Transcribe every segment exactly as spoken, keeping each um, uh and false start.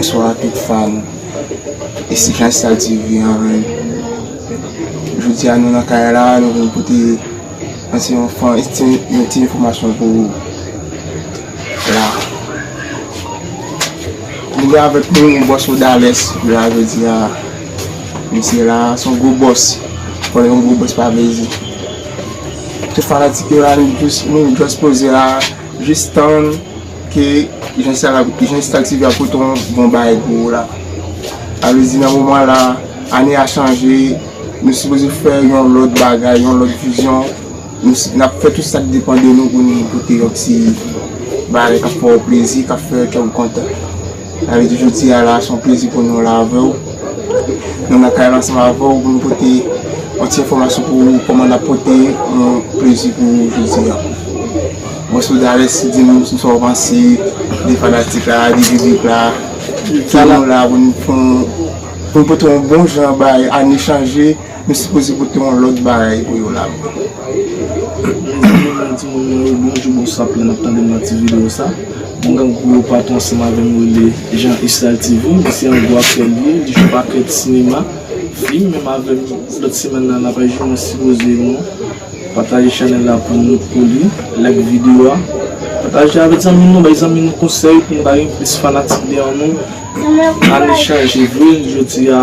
Bonswa tout fan Esi Jean Style T V an. Jodi a nou nan kay la, nou vin pote yon ti, yon ti enfòmasyon pou ou la. Nou gen avèk nou bòs Odales la jodi a. Misye la se yon gwo bòs. Konnen yon gwo bòs pa vle di tout fanatik yo la, nou jis, nou jis poze la, jis tann ke Jean Style, Jean Style T V ap pote yon bon bagay pou ou la. Sa vle di nan moman la, ane a chanje, nou sipoze fè yon lòt bagay, yon lòt vizyon. Nou s- n ap fè tout sa k depann de nou pou nou pote yon ti bagay k ap fè w plezi, k ap fè kè w kontan. Sa vle di jodi a la, se yon plezi pou nou la avè w. Nou nan kay la ansanm avè w pou nou pote yon ti enfòmasyon pou ou, kòman n ap pote yon plezi pou ou jodi a. Bòs Odales, di nou sa w panse de fanatik la, de piblik la, ki nou la pou nou, pou nou, pou nou pote yon bon jan bay, ane chanje, nou sipoze pote yon lòt bagay pou yo la. Mezanmi, timoun mwen yo, bonjou, bonswa, pou n ap tande m nan ti videyo sa. Mwen gen gwo patwon ansanm avè m rele Jean Style T V, misye yon gwo aktè li ye, li jwe pakèt sinema, fim, menm avè m lòt semèn nan, n ap jwe, mwen sipoze nou pataje chanèl la pou nou, pou li, like videyo a. Pataje avèk zanmi nou, bay zanmi nou konsèy pou nou pa gen plis fanatik dèyè nou. Ane chanje vre, jodi a,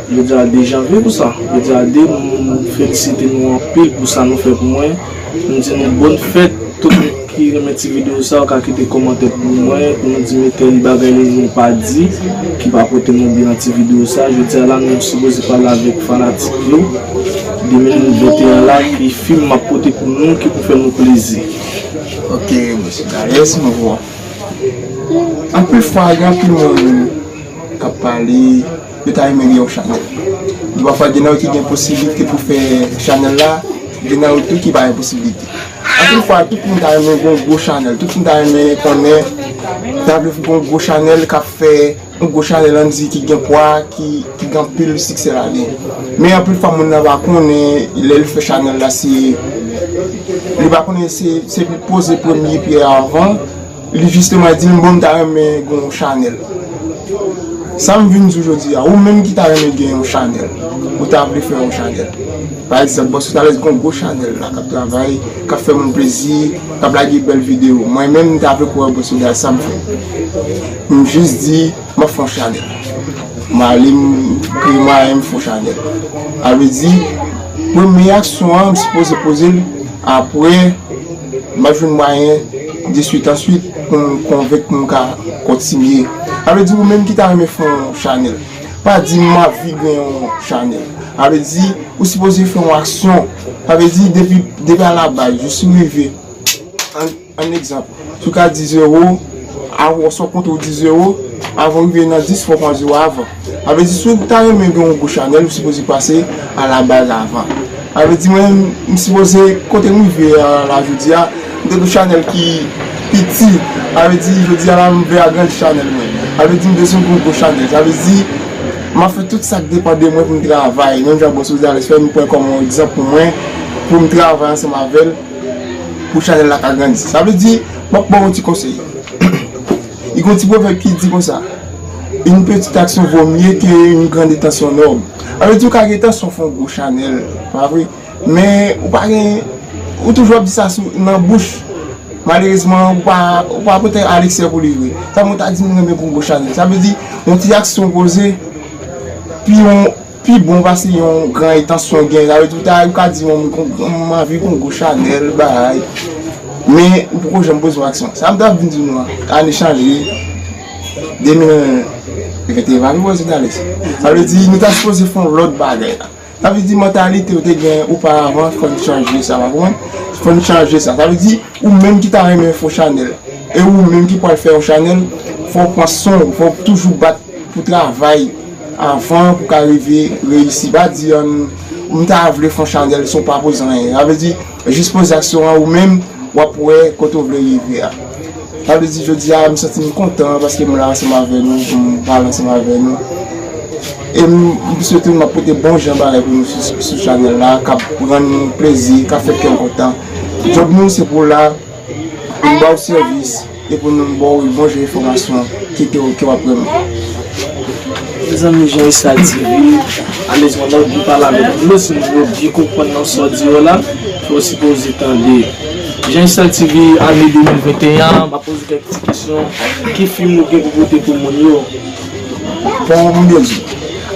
jodi a de janvye pou sa. Jodi a de, m felisite nou anpil pou sa nou fè pou mwen. M di nou bòn fèt, tout moun ki renmen ti videyo sa, ou ka kite kòmantè pou mwen, pou nou di m tèl bagay nou pa di, ki pa pote nou byen nan ti videyo sa. Jodi a la, nou sipoze pale avèk fanatik yo de mil venteyen la, ki fim m ap pote pou nou, ki pou fè nou plezi. Ok, mesye Darius, mwen wè. Anpil fwa, gen anpil moun k ap pale, yo ta renmen gen yon chanèl. Gen pafwa, gen nan yo ki gen posiblite pou fè chanèl la, gen nan yo tou ki pa gen posiblite. Anpil fwa, tout moun ta renmen gen yon gwo chanèl, tout moun ta renmen konnen, ta vle gen yon gwo chanèl k ap fè yon gwo chanèl, ann di, ki gen pwa, ki, ki gen anpil siksè ladan l. Men anpil fwa, moun nan pa konnen, lè l fè chanèl la, se, li pa konnen se, se li poze premye pyè a avan, li jisteman di m, bon, m ta renmen gen yon chanèl. Sa m vin di w jodi a, ou menm ki ta renmen gen yon chanèl, ou ta vle fè yon chanèl. Pa egzanp, bòs Odales gen yon gwo chanèl la, k ap travay, k ap fè moun plezi, k ap lage bèl videyo. Mwen menm, m ta vle kwè bòs Odales, sa m fè. M jis di, m ap fè yon chanèl. M ale, m kreye mwayen, m fè yon chanèl. Sa vle di, premye aksyon an, m sipoze poze l, apre, m ap jwenn mwayen, diswit answit, pou m konvenk pou m ka kontinye. Sa vle di, ou menm ki ta renmen fè yon chanèl, pa di m anvi gen yon chanèl. Sa vle di, ou sipoze fè yon aksyon. Sa vle di, depi, depi alabaz, jis ou rive. An, an egzanp, si w ka di zewo, avan, si w konte w di zewo, avan w rive nan dis, fò w pran zewo avan. Sa vle di, si w ta renmen gen yon gwo chanèl, ou sipoze pase alabaz avan. Sa vle di, mwen, m sipoze, kote m rive a la jodi a, m te gen yon chanèl ki piti. Sa vle di, jodi a la, m vle agrandi chanèl mwen. Sa vle di, m bezwen gen yon gwo chanèl. Sa vle di, m ap fè tout sa k depann de mwen pou m travay. Menm jan bòs Odales fè, m pran kòm yon egzanp pou mwen, pou m travay ansanm avè l, pou chanèl la ka grandi. Sa vle di, m ap ba w yon ti konsèy. Li gen yon ti pwovèb ki di konsa, une petite action vaut mieux qu'une grande intention noble. Sa vle di, ou ka gen entansyon fè yon gwo chanèl, pa vre? Men ou pa gen, ou toujou ap di sa sou, nan bouch. Malerezman, ou pa, ou pa pote a leksè pou li vre. Sa moun ta di m renmen pou yon gwo chanèl. Sa vle di, yon ti aksyon poze, pi yon, pi bon pase yon gran entansyon gen. Sa vle di, ou ta, ou ka di, mwen, m, m anvi pou yon gwo chanèl, bagay. Men, ou poko janm poze yon aksyon. Sa m t ap vin di nou an, ane chanje, de mil venteyen pa vin poze dale. Sa vle di, nou ta sipoze fè yon lòt bagay la. Sa vle di mantalite ou te gen oparavan, fò n chanje sa, pa konprann? Fò n chanje sa. Sa vle di, ou menm ki ta renmen fè yon chanèl, e ou menm ki pral fè yon chanèl, fò w pran swen w, fò w toujou bat pou travay avan pou ka rive reyisi. Pa di, an, m ta vle fè yon chanèl san w pa poze anyen. Sa vle di, jis poze aksyon an ou menm, w ap wè kote w vle rive a. Sa vle di, jodi a, m santi m kontan paske m la ansanm avè nou, pou m pale ansanm avè nou. E m, m swete m ap pote bon jan bagay pou nou sou, sou chanèl la, k ap rann nou plezi, k ap fè kè w kontan. Djòb nou, se pou w la, pou n ba w sèvis, e pou nou ba w bon jan enfòmasyon ki te, ke w ap renmen. Mezanmi, Jean Estal T V, alèz mwen nan pou pale avèk nou, si nou byen konprann nan sa w di yo la, fò w sipoze tande. Jean Estal T V, ane de mil venteyen an, m ap poze kèk ti kesyon. Ki fim ou gen pou pote pou moun yo? Bon, m byen di,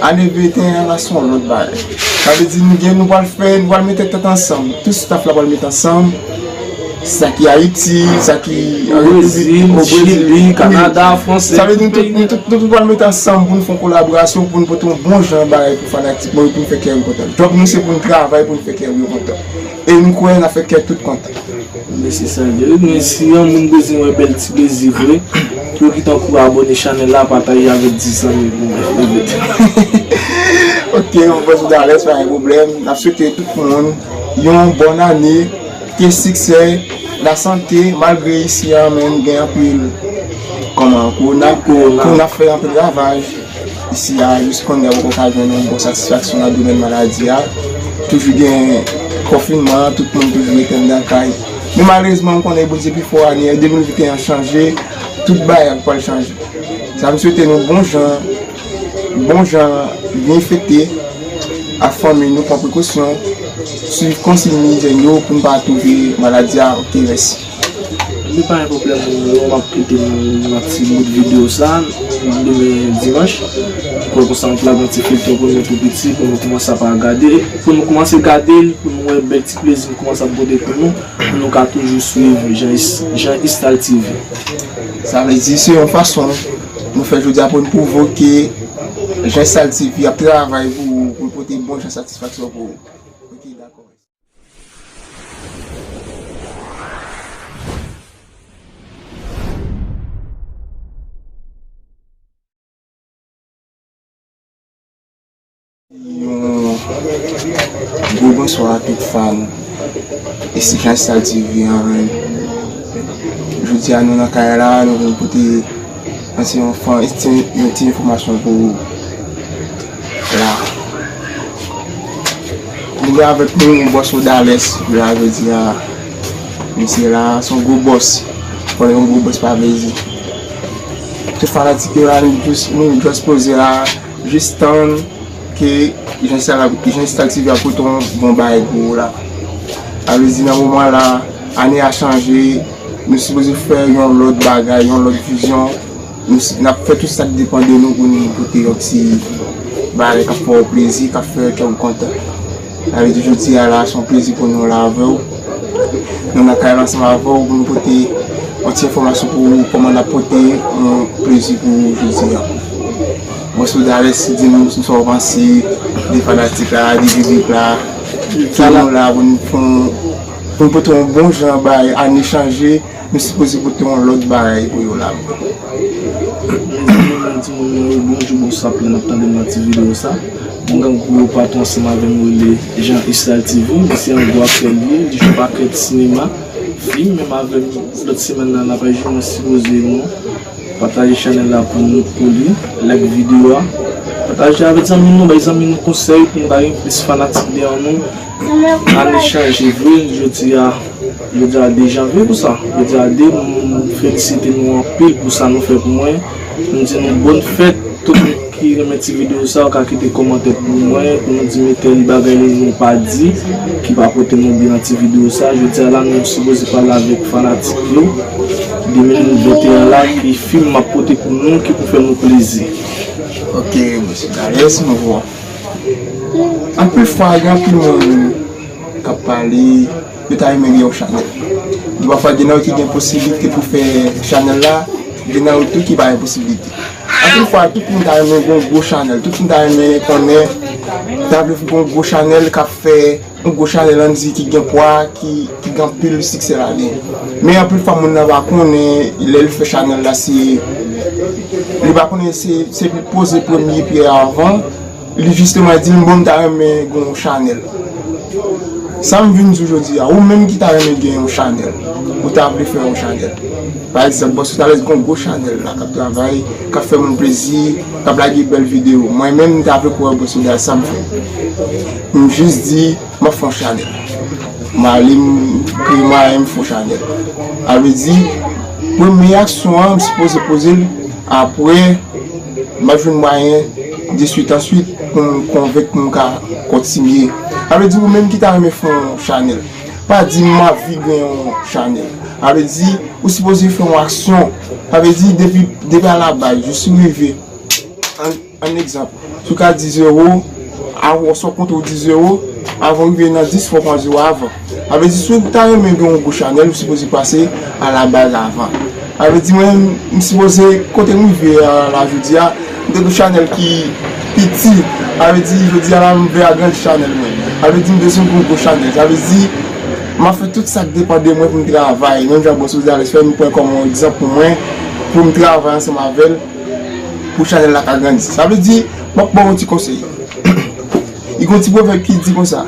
ane venteyen an la se yon lòt bagay. Sa vle di nou gen, nou pral fè, nou pral mete tèt ansanm. Tout staff la pral mete ansanm. Sa ki Ayiti, sa ki an Repiblik, o Brezil, Chili, Kanada, Franse, sa vle di nou tout, nou tout, nou tout pral mete ansanm pou nou fè yon kolaborasyon, pou nou pote yon bon jan bagay pou fanatik mwen yo, pou nou fè kè yo kontan. Donk nou se pou nou travay pou nou fè kè yo kontan. E nou kwè n ap fè kè tout kontan. Men se sa l ye wi, men si yon moun bezwen wè bèl ti plezi vre, pou yo kite yon kou abòne chanèl la, pataje avèk dis zanmi pou mwen. Ok, mon frè Soudalès, pa gen pwoblèm. N ap swete tout moun yon bòn ane, ke siksè, lasante, malgre isi a menm gen anpil kòman, kowona, kowona ap fè anpil ravaj. Isi a, jis kounye a poko ka jwenn yon bon satisfaksyon nan domèn maladi a. Toujou gen konfinman, tout moun toujou rete anndan kay. Men malerezman, m konnen Bondye pi fò, ane de mil venteyen an chanje, tout bagay pral chanje. Sa m swete nou bon jan, bon jan byen fete ak fanmi nou, pran prekosyon, swiv konsiy ijyèn yo pou n pa atwope maladi a. Ok, mèsi. Li pa gen pwoblèm, m ap kite nou nan ti bout videyo sa, demen dimanch. Pou konsa m ap lage yon ti feyton pou nou tou piti, pou nou kòmanse ap gade, pou nou kòmanse gade l, pou nou wè bèl ti plezi m kòmanse ap pote pou nou, pou nou ka toujou swiv Jean, Jean Estal T V. Sa vle di se yon fason nou fè jodi a pou n pwouve ke Jean Estal T V ap travay pou, pou l pote bon jan satisfaksyon pou ou. Ok, dakò. Yon gwo bonswa a tout fan Jean Estal T V an. Jodi a nou nan kay la, nou vin pote yon ti, yon ti enfòmasyon pou ou la. Nou gen avèk nou bòs Odales la jodi a. Misye la se yon gwo bòs. Konnen yon gwo bòs pa vle di. Tout fanatik yo la, nou just, nou just poze la, jis tann ke Jean Estal, Jean Estal T V ap pote yon bon bagay pou ou la. Sa vle di nan moman la, ane a chanje, nou sipoze fè yon lòt bagay, yon lòt vizyon. Nou, n ap fè tout sa k depann de nou pou nou pote yon ti bagay k ap fè w plezi, k ap fè kè w kontan. Sa vle di jodi a la, se yon plezi pou nou la avè w. Nou nan kay la ansanm avè w pou nou pote yon ti enfòmasyon pou ou, kòman n ap pote yon plezi pou ou jodi a. Bòs Odales, di nou sa w panse de fanatik la, de piblik la, ki nou la pou nou, pou nou pote yon bon jan bay ane chanje. Nou sipoze pote yon lòt bagay pou yo la. Mezanmi, mwen di moun mwen yo bonjou, bonswa, pou n ap tande m nan ti videyo sa. Mwen gen gwo patwon ansanm avè m rele Jean Estal T V, misye yon gwo aktè li ye, li jwe pakèt sinema, fim, menm avè m lòt semèn nan n ap jwe, mwen sipoze nou pataje chanèl la pou nou, pou li, like videyo a, pataje avèk zanmi nou, bay zanmi nou konsèy pou nou ka gen plis fanatik dèyè nou. Ane chanje vre, jodi a, jodi a de janvye pou sa. Jodi a de, m felisite nou anpil pou sa nou fè pou mwen. M di nou bòn fèt, tout moun ki renmen ti videyo sa, ou ka kite kòmantè pou mwen, pou nou di m tèl bagay nou pa di, ki pa pote nou byen nan ti videyo sa. Jodi a la, nou sipoze pale avèk fanatik yo de mil venteyen la, ki fim m ap pote pou nou, ki pou fè nou plezi. Ok, mesye Darius, nou wè. Anpil fwa, gen anpil moun k ap pale, yo ta renmen gen yon chanèl. Gen pafwa, gen nan yo ki gen posiblite pou fè chanèl la, gen nan yo tou ki pa gen posiblite. Anpil fwa, tout moun ta renmen gen yon gwo chanèl, tout moun ta renmen konnen, ta vle gen yon gwo chanèl k ap fè yon gwo chanèl, ann di, ki gen pwa, ki, ki gen anpil siksè ladan l. Men anpil fwa, moun nan pa konnen, lè l fè chanèl la, se, li pa konnen se, se poze premye pyè a avan, li jisteman di m, bon, m ta renmen gen yon chanèl. Sa m vin di w jodi a, ou menm ki ta renmen gen yon chanèl, ou ta vle fè yon chanèl. Pa egzanp, Bòs Odales gen yon gwo chanèl la, k ap travay, k ap fè moun plezi, k ap lage bèl videyo. Mwen menm, m ta vle kwè Bòs Odales, sa m fè. M jis di, m ap fè yon chanèl. M ale, m kreye mwayen, m fè yon chanèl. Sa vle di, premye aksyon an, m sipoze poze l apre M ap jwenn mwayen de swit an swit pou m konvenk pou m ka kontinye. Sa vle di ou menm ki ta renmen fè yon chanèl, pa di m anvi gen yon chanèl. Sa vle di ou sipoze fè yon aksyon. Sa vle di depi, depi a la baz jis ou rive. An, an egzanp, si w ka di zewo, a, w sot konte w di zewo, avan w rive nan dis, fò w pran zewo avan. Sa vle di, si w ta renmen gen yon gwo chanèl, ou sipoze pase a la baz avan. Sa vle di, mwen, m sipoze, kote m rive a la jodi a, m te gen chanèl ki piti. Sa vle di, jodi a la, m vle agrandi chanèl mwen. Sa vle di, m bezwen gen yon gwo chanèl. Sa vle di, m ap fè tout sa k depann de mwen pou m travay. Menm jan Bòs Odales fè, m pran kòm yon egzanp pou mwen, pou m travay ansanm avè l. Pou chanèl la ka grandi. Sa vle di, m ap ba w yon ti konsèy. Li gen yon ti pwovèb ki di konsa,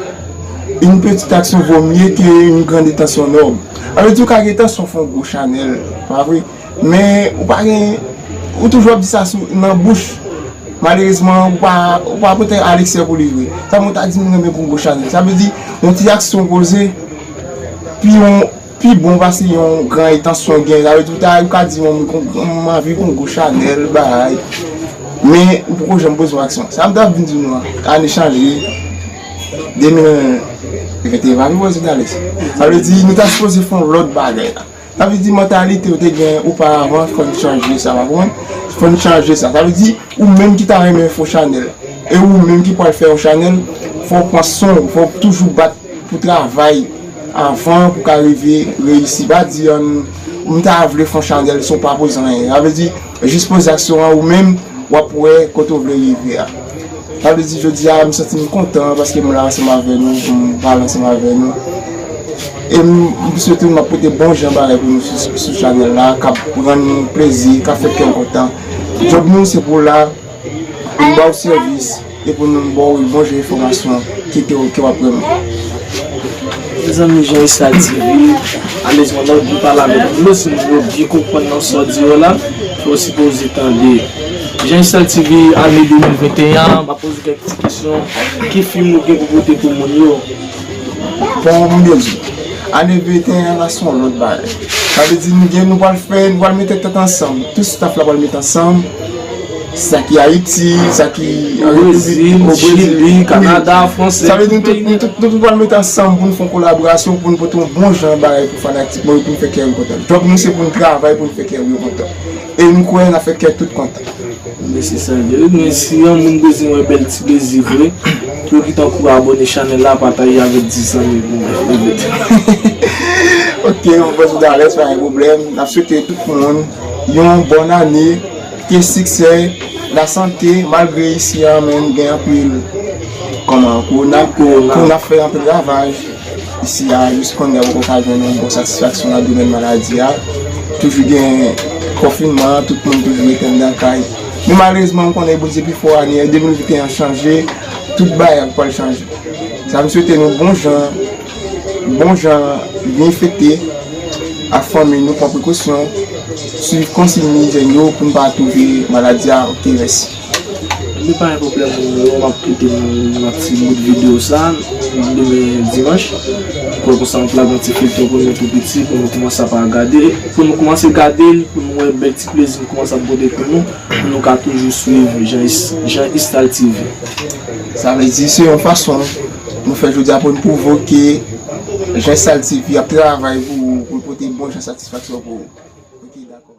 une petite action vaut mieux qu'une grande intention noble. Sa vle di, ou ka gen entansyon fè yon gwo chanèl, pa vre? Men, ou pa gen, ou toujou ap di sa sou, nan bouch. Malerezman, ou pa, ou pa pote a leksè pou li vre. Sa mwen ta di, m renmen pou yon gwo chanèl. Sa vle di, yon ti aksyon poze, pi yon Pi bon pase yon gran entansyon gen. Sa vle di, ou ta, ou ka di, "Mwen, m, m anvi pou yon gwo chanèl, bagay." Men, ou poko janm poze yon aksyon. Sa m t ap vin di nou an, ane chanje, de mil venteyen pa vin poze dale. Sa vle di, nou ta sipoze fè yon lòt bagay la. Sa vle di, mantalite ou te gen oparavan, fò n chanje sa, w konprann? Fò n chanje sa. Sa vle di, ou menm ki ta renmen fè yon chanèl, e ou menm ki pral fè yon chanèl, fò w pran swen w, fò w toujou bat pou travay avan pou ka rive reyisi. Pa di, "An, m ta vle fè yon chanèl san w pa poze anyen." Sa vle di, jis poze aksyon an ou menm, w ap wè kote w vle rive a. Sa vle di, jodi a, m santi m kontan paske m la ansanm avè nou, pou m pale ansanm avè nou. E m, m swete m ap pote bon jan bagay pou nou sou, sou chanèl la, k ap rann nou plezi, k ap fè kè w kontan. Djòb nou, se pou w la, pou n ba w sèvis e pou nou ba w bon jan enfòmasyon ki te, ke w ap renmen. Mezanmi, Jean Estal T V, alèz mwen nou pale avèk moun yo, si moun yo byen konprann nan sa w di yo la, fò w sipoze tande. Jean Estal T V, ane de mil venteyen an, m ap poze kèk ti kesyon. Ki fim ou gen pou pote pou moun yo? Bon, m byen di, ane venteyen an la se yon lòt bagay. Sa vle di nou gen, nou pral fè, nou pral mete tèt ansanm. Tout staff la pral mete ansanm. Sa ki Ayiti, sa ki an Repiblik, o Brezil, Chili, Kanada, Franse, sa vle di nou tout, nou tout, nou tout pral mete ansanm pou nou fè yon kolaborasyon, pou nou pote yon bon jan bagay pou fanatik mwen yo, pou nou fè kè yo kontan. Djòb nou se pou nou travay pou nou fè kè yo kontan. E nou kwè n ap fè kè tout kontan. Men se sa l ye wi, men si yon moun bezwen wè bèl ti plezi vre, pou yo kite yon kou abòne chanèl la, pataje avèk dis zanmi pou mwen. Ok, mwen panse w alèz, pa gen pwoblèm. N ap swete tout moun yon bòn ane, ke siksè, lasante, malgre isi a menm gen anpil, kòman, kowona, kowona ap fè anpil ravaj. Isi a, jis kounye a poko ka jwenn yon bon satisfaksyon nan domèn maladi a. Toujou gen konfinman, tout moun toujou rete anndan kay. Men malerezman, m konnen Bondye pi fò, ane de mil venteyen an chanje, tout bagay pral chanje. Sa m swete nou bon jan, bon jan, byen fete ak fanmi nou, pran prekosyon, swiv konsiy ijyèn yo pou n pa atwope maladi a. Ok, mèsi. Ebyen pa gen pwoblèm, moun yo, m ap kite nou nan ti bout videyo sa, demen dimanch. Pou konsa, m ap lage yon ti filtè pou nou tou piti, pou nou kòmanse ap gade, pou nou kòmanse gade l, pou nou wè bèl ti plezi m kòmanse ap pote pou nou, pou nou ka toujou swiv Jean Is-, Jean Istal T V. Sa vle di, se yon fason nou fè jodi a pou nou pwouve ke Jean Istal T V ap travay pou, pou l pote bon jan satisfaksyon pou ou. Ok, dakò.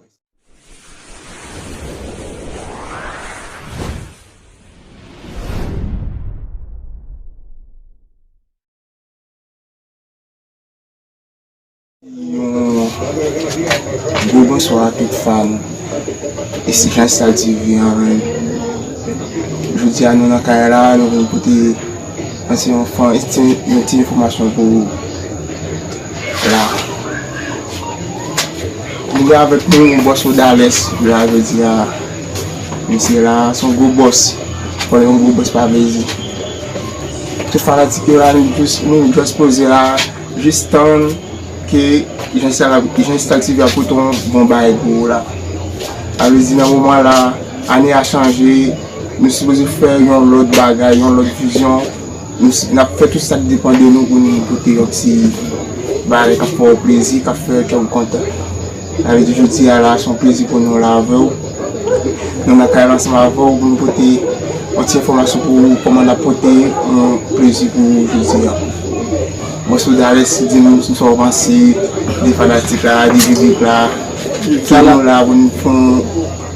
Yon gwo bonswa a tout fan Jean Istal T V an. Jodi a nou nan kay la, nou vin pote yon ti enfò-, yon ti, yon ti enfòmasyon pou ou la. Nou gen avèk nou Bòs Odales la, jodi a. Misye la, se yon gwo bòs. Konnen yon gwo bòs pa vle di. Tout fanatik yo la, nou jis, nou jis poze la, jis tann ke Jean Istal, Jean Istal T V ap pote yon bon bagay pou ou la. Sa vle di nan moman la, ane a chanje, nou sipoze fè yon lòt bagay, yon lòt vizyon. Nou s-, n ap fè tout sa k depann de nou pou nou pote yon ti bagay k ap fè w plezi, k ap fè kè w kontan. Sa vle di jodi a la, se yon plezi pou nou la avè w. Nou nan kay la ansanm avè w pou nou pote yon ti enfòmasyon pou ou, kòman n ap pote yon plezi pou ou jodi a. Bon, Soda Alex, di nou sa w panse de fanatik la, de piblik la, ki nou la pou nou fè yon,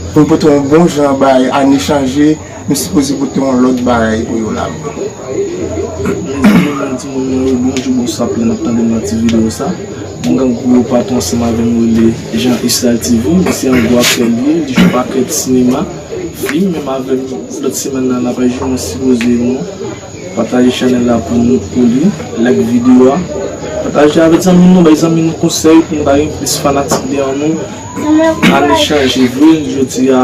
pou nou pote yon bon jan bay, ane chanje, nou sipoze pote yon lòt bagay pou yo la. Mezanmi, mwen di moun mwen yo bonjou, bonswa, pou n ap tande nan ti videyo sa. Mwen gen yon gwo patwon ansanm avè m rele Jean Israel T V, misye yon gwo aktè li ye, li jwe pakèt sinema, fim, menm avè m lòt semèn nan, n ap jwe, mwen sipoze nou pataje chanèl la pou nou, pou li, like videyo a, pataje avèk zanmi nou, bay zanmi nou konsèy pou nou ta gen plis fanatik dèyè nou. Ane chanje vre, jodi a,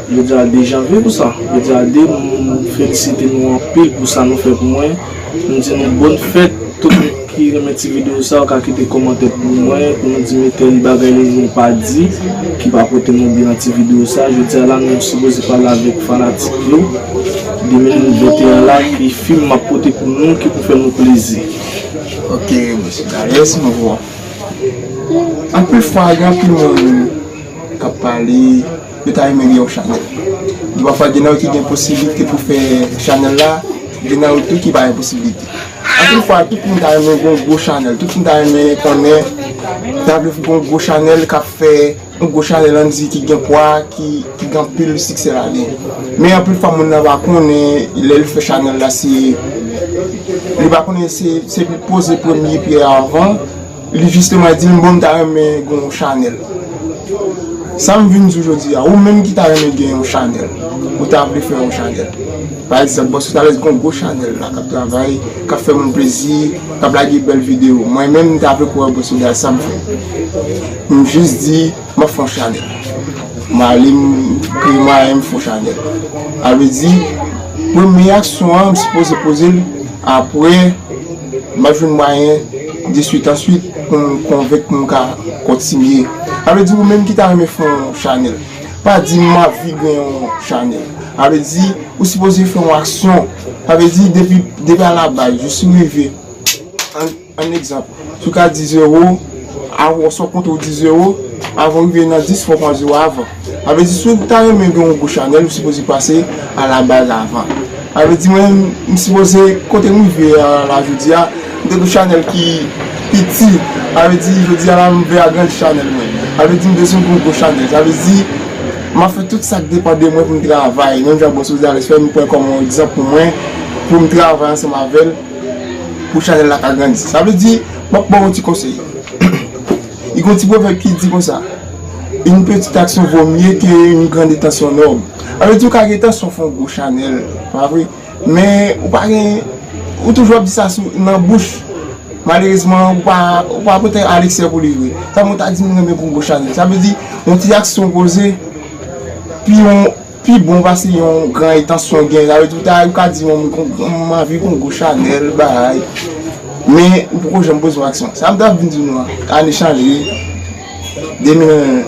jodi a de janvye pou sa. Jodi a de, m felisite nou anpil pou sa nou fè pou mwen. M di nou bòn fèt, tout moun ki renmen ti videyo sa, ou ka kite kòmantè pou mwen, pou nou di m tèl bagay nou pa di, ki pa pote nou byen nan ti videyo sa. Jodi a la, nou sipoze pale avèk fanatik yo de mil venteyen la, ki fim m ap pote pou nou, ki pou fè nou plezi. Ok, mesye Darius, mwen wè. Anpil fwa, gen anpil moun k ap pale, yo ta renmen gen yon chanèl. Gen pafwa, gen nan yo ki gen posiblite pou fè chanèl la, gen nan yo tou ki pa gen posiblite. Anpil fwa, tout moun ta renmen gen yon gwo chanèl, tout moun ta renmen konnen, ta vle gen yon gwo chanèl k ap fè, yon gwo chanèl, ann di, ki gen pwa, ki, ki gen anpil siksè ladan l. Men anpil fwa, moun nan pa konnen, lè l fè chanèl la, se, li pa konnen se, se li poze premye pyè a avan, li jisteman di l, "Bon, m ta renmen gen yon chanèl." Sa m vin di w jodi a, ou menm ki ta renmen gen yon chanèl, ou ta vle fè yon chanèl. Pa egzanp, bon, Soda Alex gen yon gwo chanèl la k ap travay, k ap fè moun plezi, k ap lage bèl videyo. Mwen menm, m ta vle kwè, bon, Soda Alex, sa m fè. M jis di, m ap fè yon chanèl. M ale, m kreye mwayen, m fè yon chanèl. Sa vle di, premye aksyon an, m sipoze poze l, apre, m ap jwenn mwayen deswit answit pou m konvenk pou m ka kontinye. Sa vle di, ou menm ki ta renmen fè yon chanèl, pa di m anvi gen yon chanèl. Sa vle di, ou sipoze fè yon aksyon. Sa vle di, depi, depi alabaz, jis ou rive. Ann, ann egzanp, si w ka di zewo, avan w sot konte w di zewo, avan w rive nan dis, fò w pran zewo avan. Sa vle di, si w ta renmen gen yon gwo chanèl, ou sipoze pase alabaz avan. Sa vle di, mwen, m sipoze, kote m rive a la jodi a, m te gen yon chanèl ki piti. Sa vle di, jodi a la, m vle agrandi chanèl mwen. Sa vle di, m bezwen gen yon gwo chanèl. Sa vle di, m ap fè tout sa k depann de mwen pou m travay. Menm jan Bòs Soda Alex fè, m pran kòm yon egzanp pou mwen, pou m travay ansanm avè l, pou chanèl la ka grandi. Sa vle di, m ap ba w yon ti konsèy. Li gen yon ti pwovèb ki di konsa, "Une petite action vaut mieux qu'une grande intention noble." Sa vle di, ou ka gen entansyon fè yon gwo chanèl, pa vre? Men ou pa gen, ou toujou ap di sa sou, nan bouch. Malerezman, ou pa, ou pa pote a leksè pou li vre. Sa mwen ta di, m renmen pou yon gwo chanèl. Sa vle di, yon ti aksyon poze, pi yon, pi bon pase yon gran entansyon gen. Sa vle di, ou ta, ou ka di, "Mwen, m, m anvi pou yon gwo chanèl, bagay." Men, ou poko janm poze yon aksyon. Sa m t ap vin di nou an, ane chanje, de mil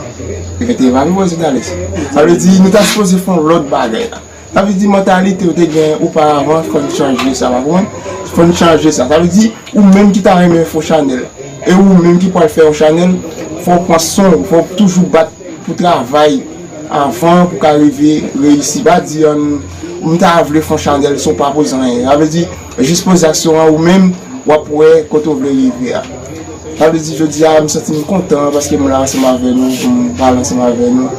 venteyen pa vin poze Soda Alex. Sa vle di, nou ta sipoze fè yon lòt bagay la. Sa vle di, mantalite ou te gen oparavan, fò n chanje sa, pa konprann? Fò n chanje sa. Sa vle di, ou menm ki ta renmen fè yon chanèl, e ou menm ki pral fè yon chanèl, fò w pran san w, fò w toujou bat pou travay avan pou ka rive reyisi. Pa di, "An, m ta vle fè yon chanèl san w pa poze anyen." Sa vle di, jis poze aksyon an ou menm, w ap wè kote w vle rive a. Sa vle di, jodi a, m santi m kontan paske m la ansanm avè nou, pou m pale ansanm avè nou.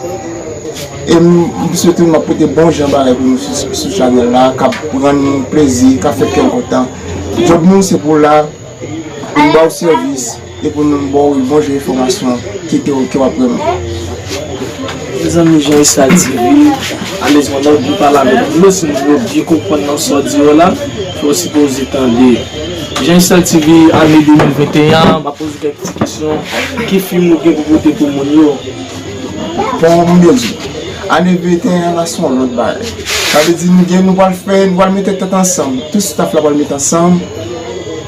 E m, m swete m ap pote bon jan bagay pou nou sou, sou chanèl la, k ap rann nou plezi, k ap fè kè w kontan. Djòb nou, se pou la, pou n ba w sèvis e pou nou ba w bon jan enfòmasyon ki te, ke w ap renmen. Mezanmi, Jean Israel T V, alèz mwen nan byen pale avèk nou, si nou byen konprann nan sa w di yo la, fò w sipoze tande. Jean Israel T V, ane de mil venteyen an, m ap poze kèk ti kesyon. Ki fim ou gen pou pote pou moun yo? Bon, m byen di, ane venteyen an la se yon lòt bagay. Sa vle di nou gen, nou pral fè, nou pral mete tèt ansanm. Tout staff la pral mete ansanm.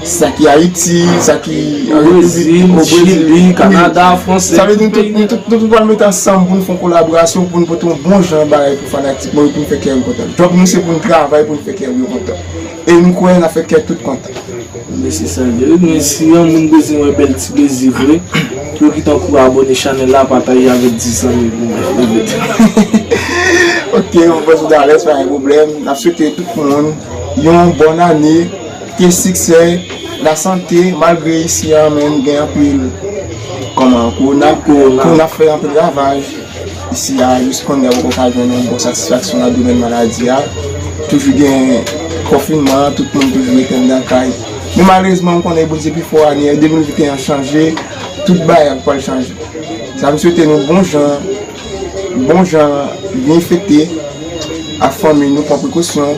Sa ki Ayiti, sa ki an Repiblik, o Brezil, Chili, Kanada, Frans, sa vle di nou tout, nou tout, nou tout pral mete ansanm pou nou fè yon kolaborasyon, pou nou pote yon bon jan bagay pou fanatik mwen yo, pou nou fè kè yo kontan. Djòb nou se pou nou travay, pou nou fè kè yo kontan. E nou kwè n ap fè kè tout kontan. Men se sa l ye wi, men si yon moun bezwen wè bèl ti plezi vre, pou yo kite yon kou abòne chanèl la, pataje avèk dis zanmi pou mwen. Ou mèt. Ok, mon bòs Dales, pa gen pwoblèm. N ap swete tout moun yon bòn ane, ke siksè, lasante, malgre isi a menm gen anpil kòman, kowona, kowona ap fè anpil ravaj isi a, jis kounye a poko ka jwenn yon bon satisfaksyon nan domèn maladi a. Toujou gen konfinman, tout moun toujou rete anndan kay. Men malerezman, m konnen Bondye pi fò, ane de mil venteyen an chanje, tout bagay pral chanje. Sa m swete nou bon jan, bon jan, byen fete ak fanmi nou, pran prekosyon,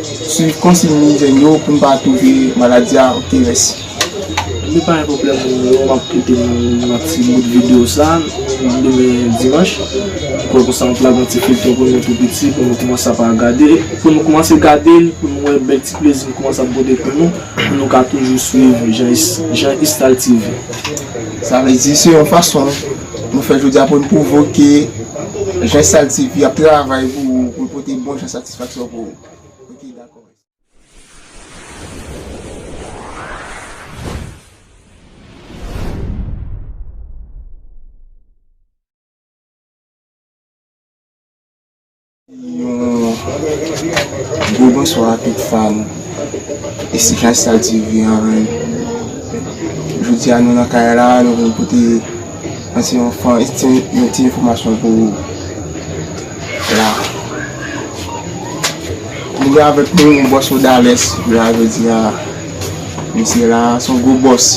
swiv konsiy ijyèn yo pou n pa attrape maladi a. Ok, mèsi. Li pa gen pwoblèm, m ap kite nou nan ti bout videyo sa, demen dimanch. Pou konsa, m ap lage yon ti filtè pou nou tou piti, pou nou kòmanse ap gade, pou nou kòmanse gade l, pou nou wè bèl ti plezi m kòmanse ap pote pou nou, pou nou ka toujou swiv Jean Is-, Jean Istal T V. Sa vle di, se yon fason nou fè jodi a pou n pwouve ke Jean Istal T V ap travay pou ou, pou l pote bon jan satisfaksyon pou ou. Ok, dakò. Yon gwo bonswa a tout fan Jean Istal T V an. Jodi a nou nan kay la, nou vin pote yon ti, yon ti enfòmasyon pou ou la. Nou gen avèk nou bòs Odales la jodi a. Misye la, se yon gwo bòs.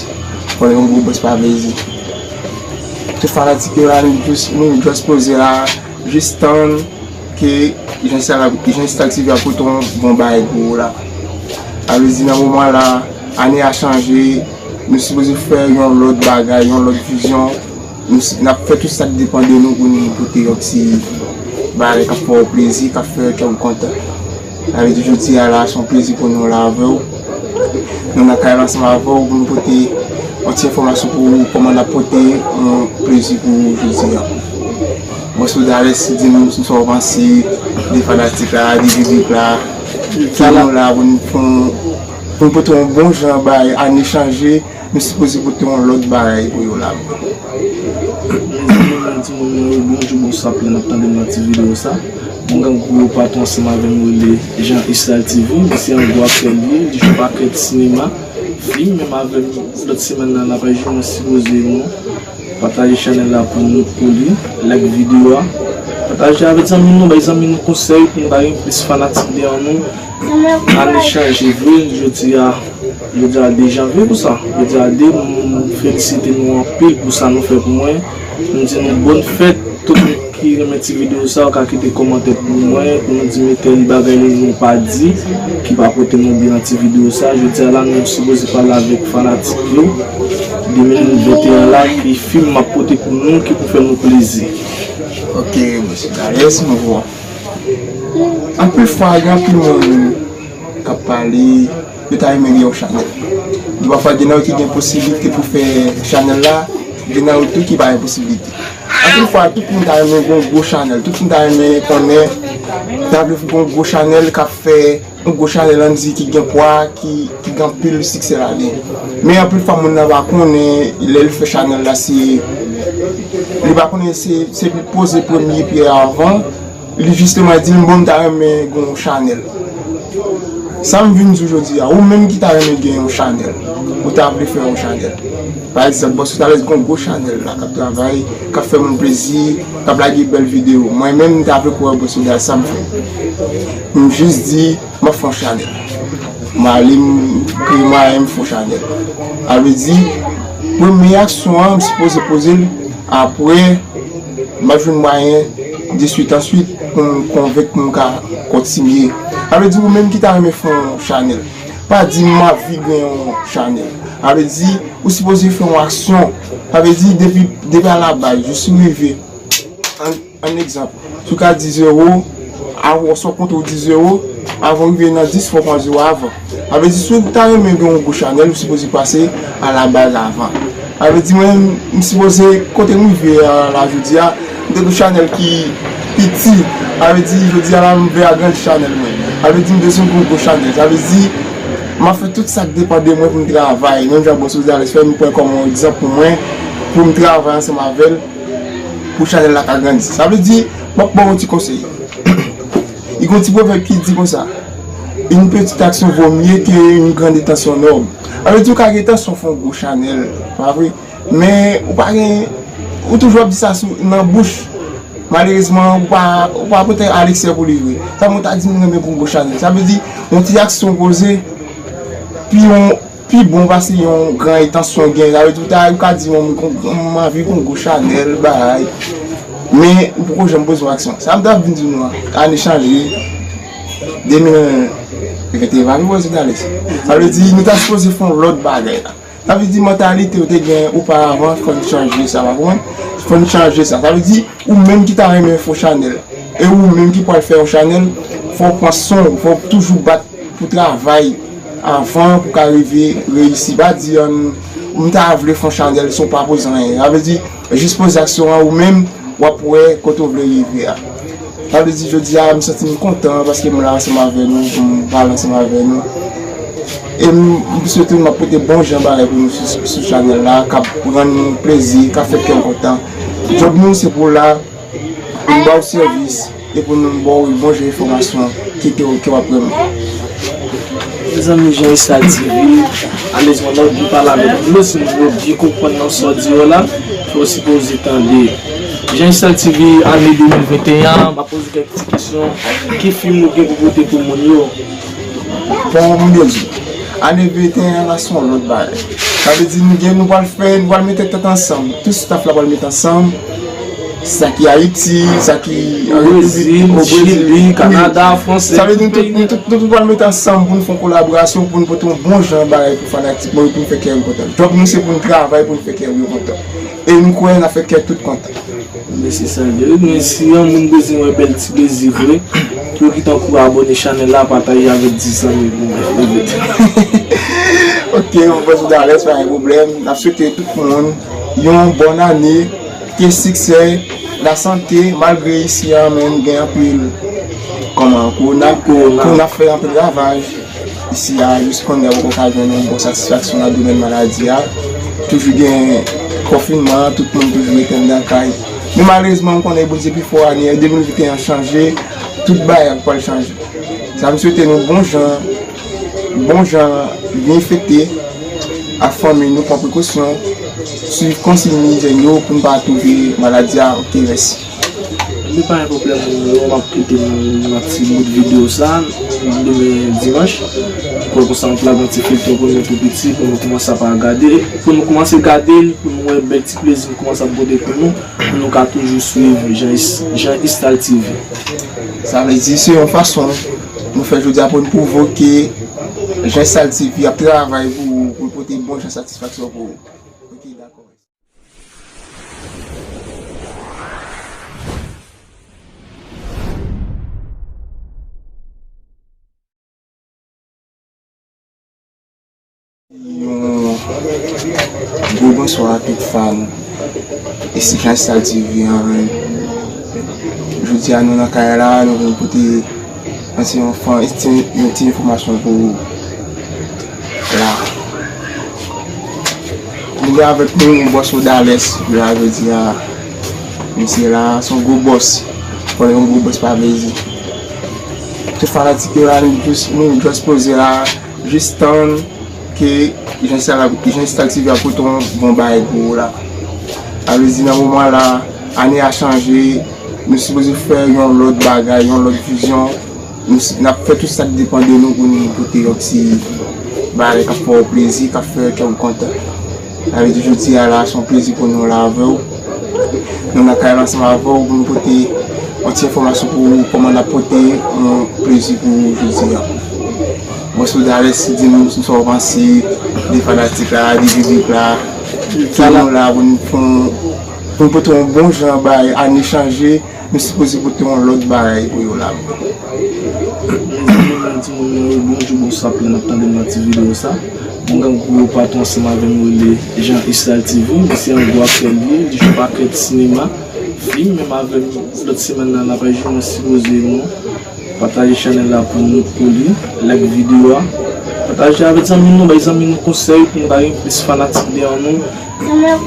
Konnen yon gwo bòs pa vle di. Tout fanatik yo la, nou jis, nou jis poze la, jis tann ke Jean Istal, Jean Istal T V ap pote yon bon bagay pou ou la. Sa vle di nan moman la, ane a chanje, nou sipoze fè yon lòt bagay, yon lòt vizyon. Nou s-, n ap fè tout sa k depann de nou pou nou pote yon ti bagay k ap fè w plezi, k ap fè kè w kontan. Sa vle di jodi a la, se yon plezi pou nou la avè w. Nou nan kay la ansanm avè w pou nou pote yon ti enfòmasyon pou ou, kòman n ap pote yon plezi pou ou jodi a. Bòs Odales, di nou sa w panse de fanatik la, de piblik la, ki nou la pou nou, pou nou, pou nou pote yon bon jan bay, ane chanje, nou sipoze pote yon lòt bagay pou yo la. Mezanmi, mwen di moun mwen yo bonjou, bonswa, pou n ap tande m nan ti videyo sa. Mwen gen gwo patwon ansanm avè m rele Jean Istal T V, misye yon gwo aktè li ye, li jwe pakèt sinema, fim, menm avè m lòt semèn nan, n ap jwe, mwen sipoze nou pataje chanèl la pou nou, pou li, like videyo a, pataje avèk zanmi nou, bay zanmi nou konsèy pou nou pa gen plis fanatik deyò nou. Ane chanje vre, jodi a, jodi a de janvye pou sa. Jodi a de, m felisite nou anpil pou sa nou fè pou mwen. M di nou bòn fèt, tout moun ki renmen ti videyo sa, ou ka kite kòmantè pou mwen, pou nou di m tèl bagay nou, nou pa di, ki pa pote nou byen nan ti videyo sa. Jodi a la, nou sipoze pale avèk fanatik yo. De mil venteyen la, ki fim m ap pote pou nou, ki pou fè nou plezi. Ok, mesye Darius, nou vwa. Anpil fwa, gen anpil moun k ap pale, yo ta renmen gen yon chanèl. Gen pafwa, gen nan yo ki gen posiblite pou fè chanèl la, gen nan yo tou ki pa gen posiblite. Anpil fwa, tout moun ta renmen gen yon gwo chanèl, tout moun ta renmen konnen, ta vle gen yon gwo chanèl k ap fè yon gwo chanèl, ann di, ki gen pwa, ki, ki gen anpil siksè ladan l. Men anpil fwa, moun nan pa konnen, lè l fè chanèl la, se, li pa konnen se, se li poze premye pyè a avan, li jisteman di m, bon, m ta renmen gen yon chanèl. Sa m vin di w jodi a, ou menm ki ta renmen gen yon chanèl, ou ta vle fè yon chanèl. Pa egzanp, Bòs Odales gen yon gwo chanèl la, k ap travay, k ap fè moun plezi, k ap lage bèl videyo. Mwen menm, m ta vle kwè Bòs Odales, sa m fè. M jis di, m ap fè yon chanèl. M ale, m kreye mwayen, m fè yon chanèl. Sa vle di, premye aksyon an, m sipoze poze l, apre, m ap jwenn mwayen, deswit, answit, pou m konvenk pou m ka kontinye. Sa vle di, ou menm ki ta renmen fè yon chanèl, pa di m anvi gen yon chanèl. Sa vle di, ou sipoze fè yon aksyon. Sa vle di, depi, depi alabaz, jis ou rive. Ann, ann egzanp, si w ka di zewo, avan w sot konte w di zewo, avan w rive nan dis, fò w pran zewo avan. Sa vle di, si w ta renmen gen yon gwo chanèl, ou sipoze pase alabaz avan. Sa vle di, mwen, m sipoze, kote m rive a la jodi a, m te gen chanèl ki piti. Sa vle di, jodi a la, m vle agrandi chanèl mwen. Sa vle di, m bezwen gen yon gwo chanèl. Sa vle di, m ap fè tout sa k depann de mwen pou m travay. Menm jan Bòs Odales fè, m pran kòm yon egzanp pou mwen, pou m travay ansanm avè l, pou chanèl la ka grandi. Sa vle di, m ap ba w yon ti konsèy. Li gen yon ti pwovèb ki di konsa, une petite action vaut mieux qu'une grande intention noble. Sa vle di ou ka gen entansyon fè yon gwo chanèl, pa vre? Men ou pa gen, ou toujou ap di sa sou, nan bouch. Malerezman, ou pa, ou pa pote a leksè pou li vre. Sa mwen ta di m renmen pou yon gwo chanèl. Sa vle di, yon ti aksyon poze, pi yon, pi bon pase yon gran entansyon gen. Sa vle di, ou ta, ou ka di, mwen, m, m anvi pou yon gwo chanèl, bagay. Men, ou poko janm poze yon aksyon. Sa m t ap vin di nou an, ane chanje, de mil venteyen pa vin poze dale. Sa vle di, nou ta sipoze fè yon lòt bagay la. Sa vle di mantalite ou te gen oparavan, fò n chanje sa, w ap konprann? Fò n chanje sa. Sa vle di, ou menm ki ta renmen fè yon chanèl, e ou menm ki pral fè yon chanèl, fò w pran swen w, fò w toujou bat pou travay avan pou w ka rive reyisi. Pa di, an, m ta vle fè yon chanèl san w pa poze anyen. Sa vle di, jis poze aksyon an ou menm, w ap wè kote w vle rive a. Sa vle di, jodi a, m santi m kontan paske m la ansanm avè nou, pou m pale ansanm avè nou. E m, m swete m ap pote bon jan bagay pou nou sou, sou chanèl la, k ap rann nou plezi, k ap fè kè w kontan. Djòb nou, se pou w la, pou n ba w sèvis, e pou nou ba w bon jan enfòmasyon ki, ke, ke w ap renmen. Mezanmi, Jean Estal T V, alèz mwen nan byen pale avèk dlo, si nou byen konprann nan sa w di yo la, fò w sipoze tande. Jean Estal T V, ane de mil venteyen an, m ap poze kèk ti kesyon. Ki fim ou gen pou pote pou moun yo? Bon, m byen di, ane venteyen an la se yon lòt bagay. Sa vle di nou gen, nou pral fè, nou pral mete tèt ansanm. Tout staff la pral mete ansanm. Sa ki Ayiti, sa ki an Repiblik, o Brezil, Chili, Kanada, Frans, sa vle di nou tout, nou tout, nou tout pral mete ansanm pou nou fè yon kolaborasyon, pou nou pote yon bon jan bagay pou fanatik mwen yo, pou nou fè kè yo kontan. Djòb nou se pou nou travay pou nou fè kè yo kontan. E nou kwè n ap fè kè tout kontan. Mèsi Sandro. Men si yon moun bezwen wè bèl ti plezi vre, pou yo kite yon kou abòne chanèl la, pataje avèk dis zanmi pou mwen. Ok, mwen panse w alèz, pa gen pwoblèm. N ap swete tout moun yon bòn ane. Ke siksè, lasante, malgre isi a menm gen anpil, kòman, kowona, kowona ap fè anpil ravaj isi a, jis kounye a poko ka jwenn yon bon satisfaksyon nan domèn maladi a. Toujou gen konfinman, tout moun toujou rete anndan kay. Men malerezman, m konnen Bondye pi fò, ane de mil venteyen an chanje, tout bagay pral chanje. Sa m swete nou bon jan, bon jan byen fete ak fanmi nou, pran prekosyon, swiv konsiy ijyèn yo pou n pa atwope maladi a. Ok, mèsi. Li pa gen pwoblèm, m ap kite nou nan ti bout videyo sa, demen dimanch. Pou konsa, m ap lage yon ti feyton pou nou tou piti, pou nou kòmanse ap gade, pou nou kòmanse gade l, pou nou wè bèl ti plezi m kòmanse ap pote pou nou, pou nou ka toujou swiv Jean Is-, Jean Istal T V. Sa vle di, se yon fason nou fè jodi a pou n pwouve ke Jean Istal T V ap travay pou ou, pou l pote bon jan satisfaksyon pou ou. Ok, dakò. Yon gwo bonswa a tout fan Jean Istal T V an. Jodi a nou nan kay la, nou vin pote yon ti, yon ti enfòmasyon pou ou la. Nou gen avèk nou Bòs Odales, jodi a, jodi a, misye la, se yon gwo bòs. Konnen yon gwo bòs pa vle di. Tout fanatik yo la, nou jis, nou jis poze la, jis tann ke Jean Istal, Jean Istal T V ap pote yon bon bagay pou ou la. Sa vle di nan moman la, ane a chanje, nou sipoze fè yon lòt bagay, yon lòt vizyon. Nou s-, n ap fè tout sa k depann de nou pou nou pote yon ti bagay k ap fè w plezi, k ap fè kè w kontan. Sa vle di jodi a la, se yon plezi pou nou la avè w. Nou nan kay la ansanm avè w pou nou pote yon ti enfòmasyon pou ou, kòman n ap pote yon plezi pou ou jodi a. Bòs Odales, di nou sa w panse de fanatik la, de piblik la, ki nou la pou n fè yon, pou n pote yon bon jan bay, ane chanje, nou sipoze pote yon lòt bagay pou yo la. Mezanmi, mwen di moun nan yo bonjou, bonswa, pou n ap tande nan ti videyo sa. Mwen gen gwo patwon ansanm avè m rele Jean Istal T V, misye yon gwo aktè li ye, li jwe pakèt sinema, fim, menm avè m lòt semèn nan, n ap jwe, mwen sipoze nou pataje chanèl la pou nou, pou li, like videyo a, pataje avèk zanmi nou, bay zanmi nou konsèy pou nou ka gen plis fanatik dèyè nou.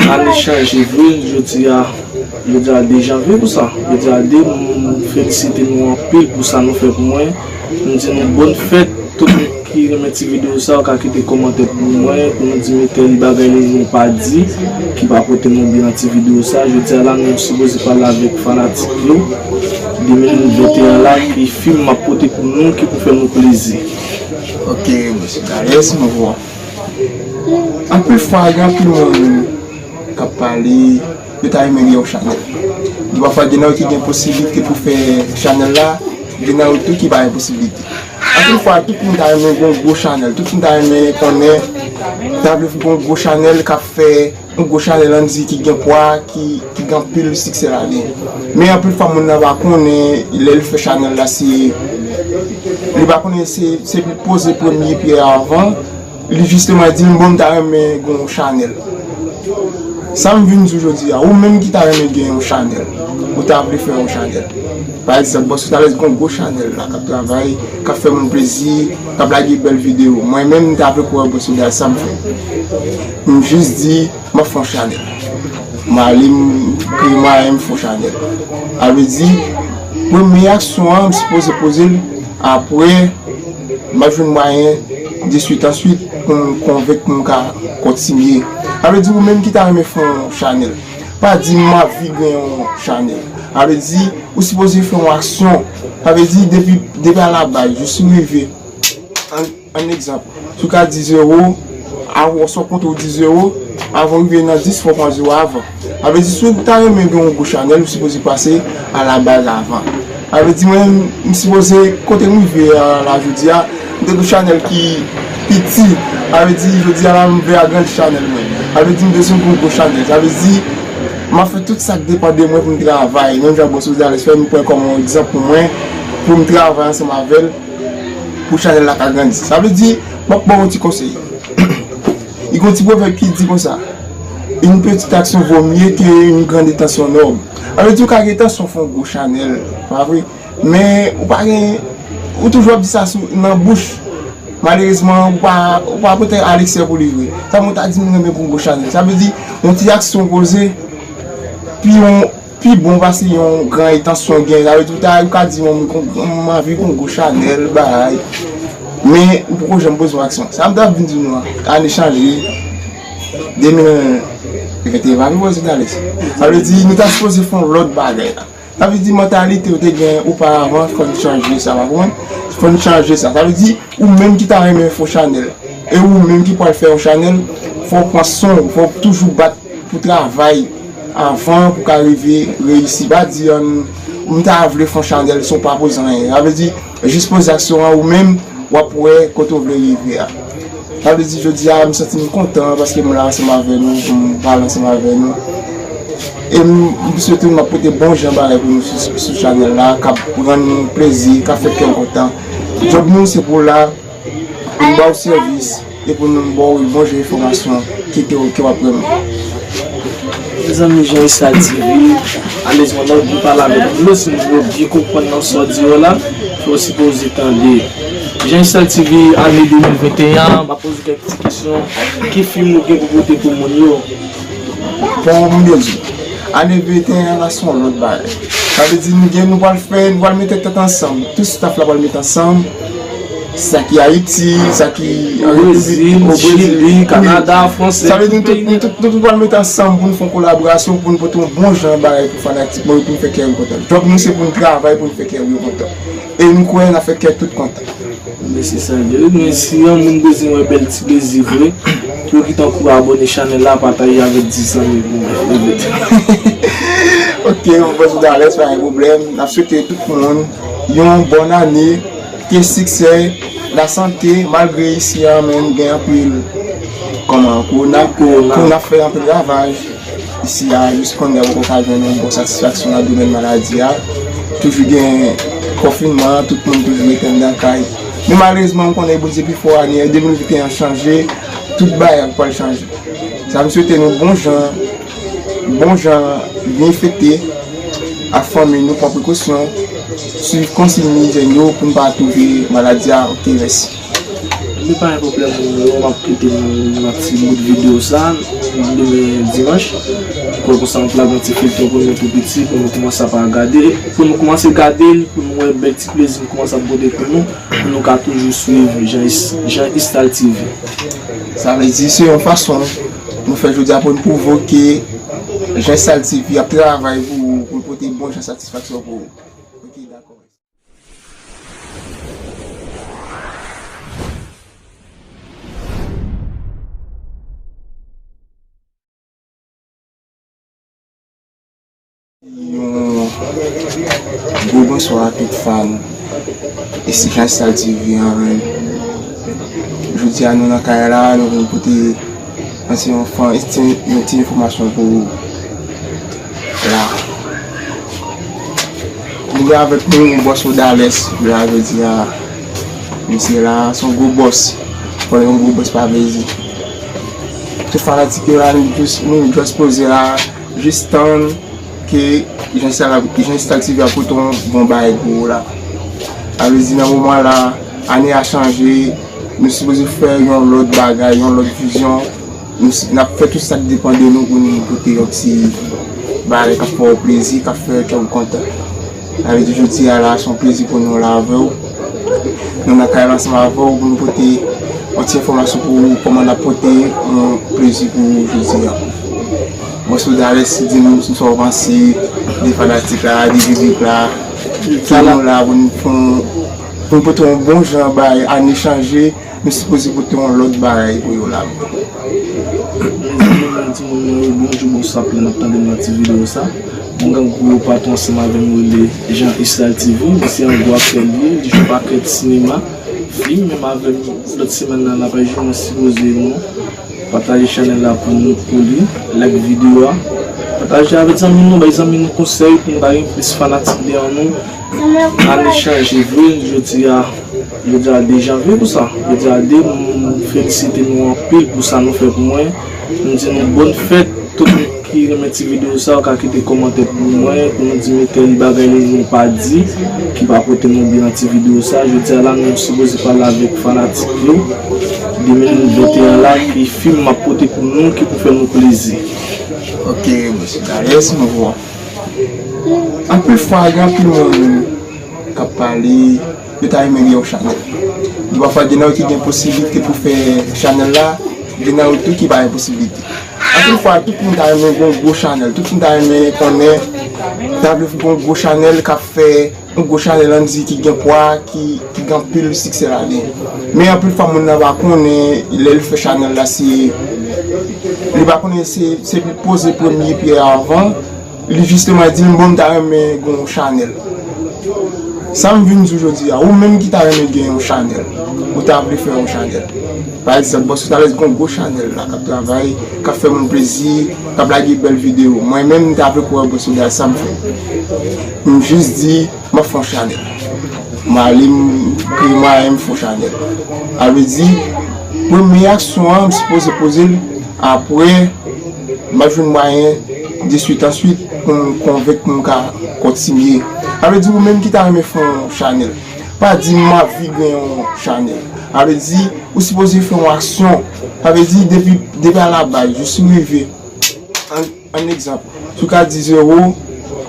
Ane chanje vre, jodi a, jodi a de janvye pou sa. Jodi a de, m, Felisite nou anpil pou sa nou fè pou mwen. M di nou bòn fèt. Tout moun ki renmen ti videyo sa yo ka kite kòmantè pou mwen, pou nou di m tèl bagay nou pa di, ki pa pote nou byen nan ti videyo sa. Jodi a la, nou sipoze pale avèk fanatik yo. De mil venteyen la, ki fim m ap pote pou nou, ki pou fè nou plezi. Ok, mesye Darius, nou vwa. Anpil fwa, gen anpil moun k ap pale, yo ta renmen gen yon chanèl. Gen pafwa, gen nan yo ki gen posiblite pou fè chanèl la, gen nan yo tou ki pa gen posiblite. Anpil fwa, tout moun ta renmen gen yon gwo chanèl, tout moun ta renmen konnen, ta vle gen yon gwo chanèl k ap fè, yon gwo chanèl, ann di, ki gen pwa, ki, ki gen anpil siksè ladan l. Men anpil fwa, moun nan pa konnen, lè l fè chanèl la, se, li pa konnen se, se li poze premye pyè a avan, li jisteman di m, bon, m ta renmen gen yon chanèl. Sa m vin di w jodi a, ou menm ki ta renmen gen yon chanèl, ou ta vle fè yon chanèl. Pa egzanp, Bòs Darius gen yon gwo chanèl la, k ap travay, k ap fè moun plezi, k ap lage bèl videyo. Mwen menm, m ta vle kwè Bòs Darius, sa m fè. M jis di, m ap fè yon chanèl. M ale, m kreye mwayen, m fè yon chanèl. Sa vle di, premye aksyon an, m sipoze poze l, apre, m ap jwenn mwayen deswit answit pou m konvenk pou m ka kontinye. Sa vle di ou menm ki ta renmen fè yon chanèl, pa di m anvi gen yon chanèl. Sa vle di ou sipoze fè yon aksyon. Sa vle di depi, depi alabaz jis ou rive. Ann, ann egzanp, si w ka di zewo, avan w konte w di zewo, avan w rive nan dis, fò w pran zewo avan. Sa vle di, si w ta renmen gen yon gwo chanèl, ou sipoze pase alabaz avan. Sa vle di, mwen, m sipoze, kote m rive a la jodi a, m te gen chanèl ki piti. Sa vle di, jodi a la, m vle agrandi chanèl mwen. Sa vle di, m bezwen gen yon gwo chanèl. Sa vle di, m ap fè tout sa k depann de mwen pou m travay. Menm jan Bòs Darius fè, m pran kòm yon egzanp pou mwen, pou m travay ansanm avè l, pou chanèl la ka grandi. Sa vle di, m ap ba w yon ti konsèy. Li gen yon ti pwovèb ki di konsa, une petite action vaut mieux qu'une grande intention noble. Sa vle di, ou ka gen entansyon fè yon gwo chanèl, pa vre? Men, ou pa gen, ou toujou ap di sa sou, nan bouch. Malerezman, ou pa, ou pa pote a leksè pou li vre. Sa mwen ta di, m renmen pou yon gwo chanèl. Sa vle di, yon ti aksyon poze, pi yon pi bon pase yon gran entansyon gen. Sa vle di ou ta, ou ka di, mwen, m, m anvi pou yon gwo chanèl, bagay. Men, ou poko janm poze yon aksyon. Sa m t ap vin di nou an, ane chanje, de mil venteyen pa vin poze tale. Sa vle di, nou ta sipoze fè yon lòt bagay la. Sa vle di, mantalite ou te gen oparavan, fò n chanje sa, w konprann? Fò n chanje sa. Sa vle di, ou menm ki ta renmen fè yon chanèl, e ou menm ki pral fè yon chanèl, fò w pran swen w, fò w toujou bat pou travay avan pou ka rive reyisi. Pa di, ann, m ta vle fè yon chanèl san w pa poze anyen. Sa vle di, jis poze aksyon an ou menm, w ap wè kote w vle rive a. Sa vle di, jodi a, m santi m kontan paske m la ansanm avè nou, pou m pale ansanm avè nou. E m, m swete m ap pote bon jan bagay pou nou sou, sou chanèl la, k ap rann nou plezi, k ap fè kè w kontan. Djòb nou, se pou w la, pou n ba w sèvis e pou nou ba w bon jan enfòmasyon ki, ke, ke w ap renmen. Mezanmi, Jean Estal T V, alèz mwen nan pou pale avèk nou, si nou vle byen konprann nan sa w di yo la, fò w sipoze tande. Jean Estal T V, ane de mil venteyen an, m ap poze kèk ti kesyon. Ki fim ou gen pou pote pou moun yo? Bon, m byen di w. Ane venteyen an la se yon lòt bagay. Sa vle di nou gen, nou pral fè, nou pral mete tèt ansanm. Tout staff la pral mete ansanm. Sa ki Ayiti, sa ki an Repiblik, o Brezil, Chili, Kanada, Fransè, sa vle di nou tout, nou tout, nou tout pral mete ansanm pou nou fè yon kolaborasyon, pou nou pote yon bon jan bagay pou fanatik mwen yo, pou nou fè kè yo kontan. Djòb nou se pou nou travay, pou nou fè kè yo kontan. E nou kwè n ap fè kè tout kontan. Mèsi Sandjeli, men si yon moun bezwen wè bèl ti plezi vre, pou yo kite yon kou abòne chanèl la, pataje avèk dis zanmi pou mwen. Ok, mwen panse w alèz, pa gen pwoblèm. N ap swete tout moun yon bòn ane, ke siksè, lasante, malgre isi a menm gen anpil, kòman, kowona, kowona fè anpil ravaj. Isi a, jis kounye a poko ka jwenn yon bon satisfaksyon nan domèn maladi a. Toujou gen konfinman, tout moun toujou rete anndan kay. Men malerezman, m konnen Bondye pi fò, ane de mil venteyen an chanje, tout bagay pral chanje. Sa m swete nou bon jan, bon jan, byen fete ak fanmi nou, pran prekosyon, swiv konsiy ijyèn yo pou n pa twouve maladi a. Ok, mèsi. Ebyen pa gen pwoblèm, m ap kite nou nan ti bout videyo sa, demen dimanch. Pou konsa, nou t lage yon ti feyton pou nou tou piti, pou nou kòmanse ap gade, pou nou kòmanse gade l, pou nou wè bèl ti plezi nou kòmanse ap pote pou nou, pou nou ka toujou swiv Jean Is-, Jean Istal T V. Sa vle di, se yon fason nou fè jodi a pou nou pwouve ke Jean Istal T V ap travay pou, pou l pote bon jan satisfaksyon pou ou. Ok, dakò. Yon gwo bonswa a tout fan e si Jean Istal T V an. Jodi a nou nan kay la, nou vin pote yon ti, yon ti, yon ti enfòmasyon pou ou la. Nou gen avèk nou bòs Odales, jodi a, misye la, se yon gwo bòs. Konnen yon gwo bòs pa vle di. Tout fanatik yo la, nou just, nou just poze la, jis tann ke Jean Istal, Jean Istal T V ap pote yon bon bagay pou ou la. Sa vle di nan moman la, ane a chanje, nou sipoze fè yon lòt bagay, yon lòt vizyon. Nou s-, n ap fè tout sa k depann de nou pou nou pote yon ti bagay k ap fè w plezi, k ap fè kè w kontan. Sa vle di jodi a la, se yon plezi pou nou la avè w. Nou nan kay la ansanm avè w pou nou pote yon ti enfòmasyon pou ou, kòman n ap pote yon plezi pou ou jodi a. Bòs Odales, di nou sa w panse de fanatik la, de piblik la, ke nou la pou nou fè yon, pou nou pote yon bon jan bay ane chanje. Nou sipoze pote yon lòt bagay pou yo la. Mezanmi, mwen di moun mwen yo bonjou, bonswa, pou n ap tande m nan ti videyo sa. Mwen gen gwo patwon ansanm avè m rele Jean Istal T V. Misye an gwo aktè li ye, li jwe pakèt sinema, fim, menm avè m lòt semèn nan, n ap jwe, mwen sipoze nou pataje chanèl la pou nou, pou li, like videyo a. Pataje avèk zanmi nou, bay zanmi nou konsèy pou nou ka gen plis fanatik dèyè nou. Ane chanje vre, jodi a, jodi a de janvye pou sa. Jodi a de, m felisite nou anpil pou sa nou fè pou mwen. M di nou bòn fèt, tout moun ki renmen ti videyo sa, ou ka kite kòmantè pou mwen, pou nou di m tèl bagay nou pa di, ki pa pote nou byen nan ti videyo sa. Jodi a la, nou sipoze pale avèk fanatik yo. De mil venteyen la, ki fim m ap pote pou nou, ki pou fè nou plezi. Ok, mesye Darius, nou wè. Anpil fwa, gen anpil moun k ap pale, yo ta renmen gen yon chanèl. Gen pafwa, gen nan yo ki gen posiblite pou fè chanèl la, gen nan yo tou ki pa gen posiblite. Anpil fwa, tout moun ta renmen gen yon gwo chanèl, tout moun ta renmen konnen, ta vle gen yon gwo chanèl k ap fè, yon gwo chanèl, ann di, ki gen pwa, ki, ki gen anpil siksè ladan l. Men anpil fwa, moun nan pa konnen, lè l fè chanèl la, se, li pa konnen se, se li poze premye pyè a avan, li jisteman di m, bon, m ta renmen gen yon chanèl. Sa m vin di w jodi a, ou menm ki ta renmen gen yon chanèl, ou ta vle fè yon chanèl. Pa egzanp, Bòs Odales gen yon gwo chanèl la, k ap travay, k ap fè moun plezi, k ap lage bèl videyo. Mwen menm, m ta vle kwè Bòs Odales, sa m fè. M jis di, m ap fè yon chanèl. M ale, m kreye mwayen, m fè yon chanèl. Sa vle di, premye aksyon an, m sipoze poze l, apre, m ap jwenn mwayen, deswit answit, pou m konvenk pou m ka kontinye. Sa vle di, ou menm ki ta renmen fè yon chanèl, pa di m anvi gen yon chanèl. Sa vle di, ou sipoze fè yon aksyon. Sa vle di, depi, depi alabaz, jis ou rive. Ann, ann egzanp, si w ka di zewo,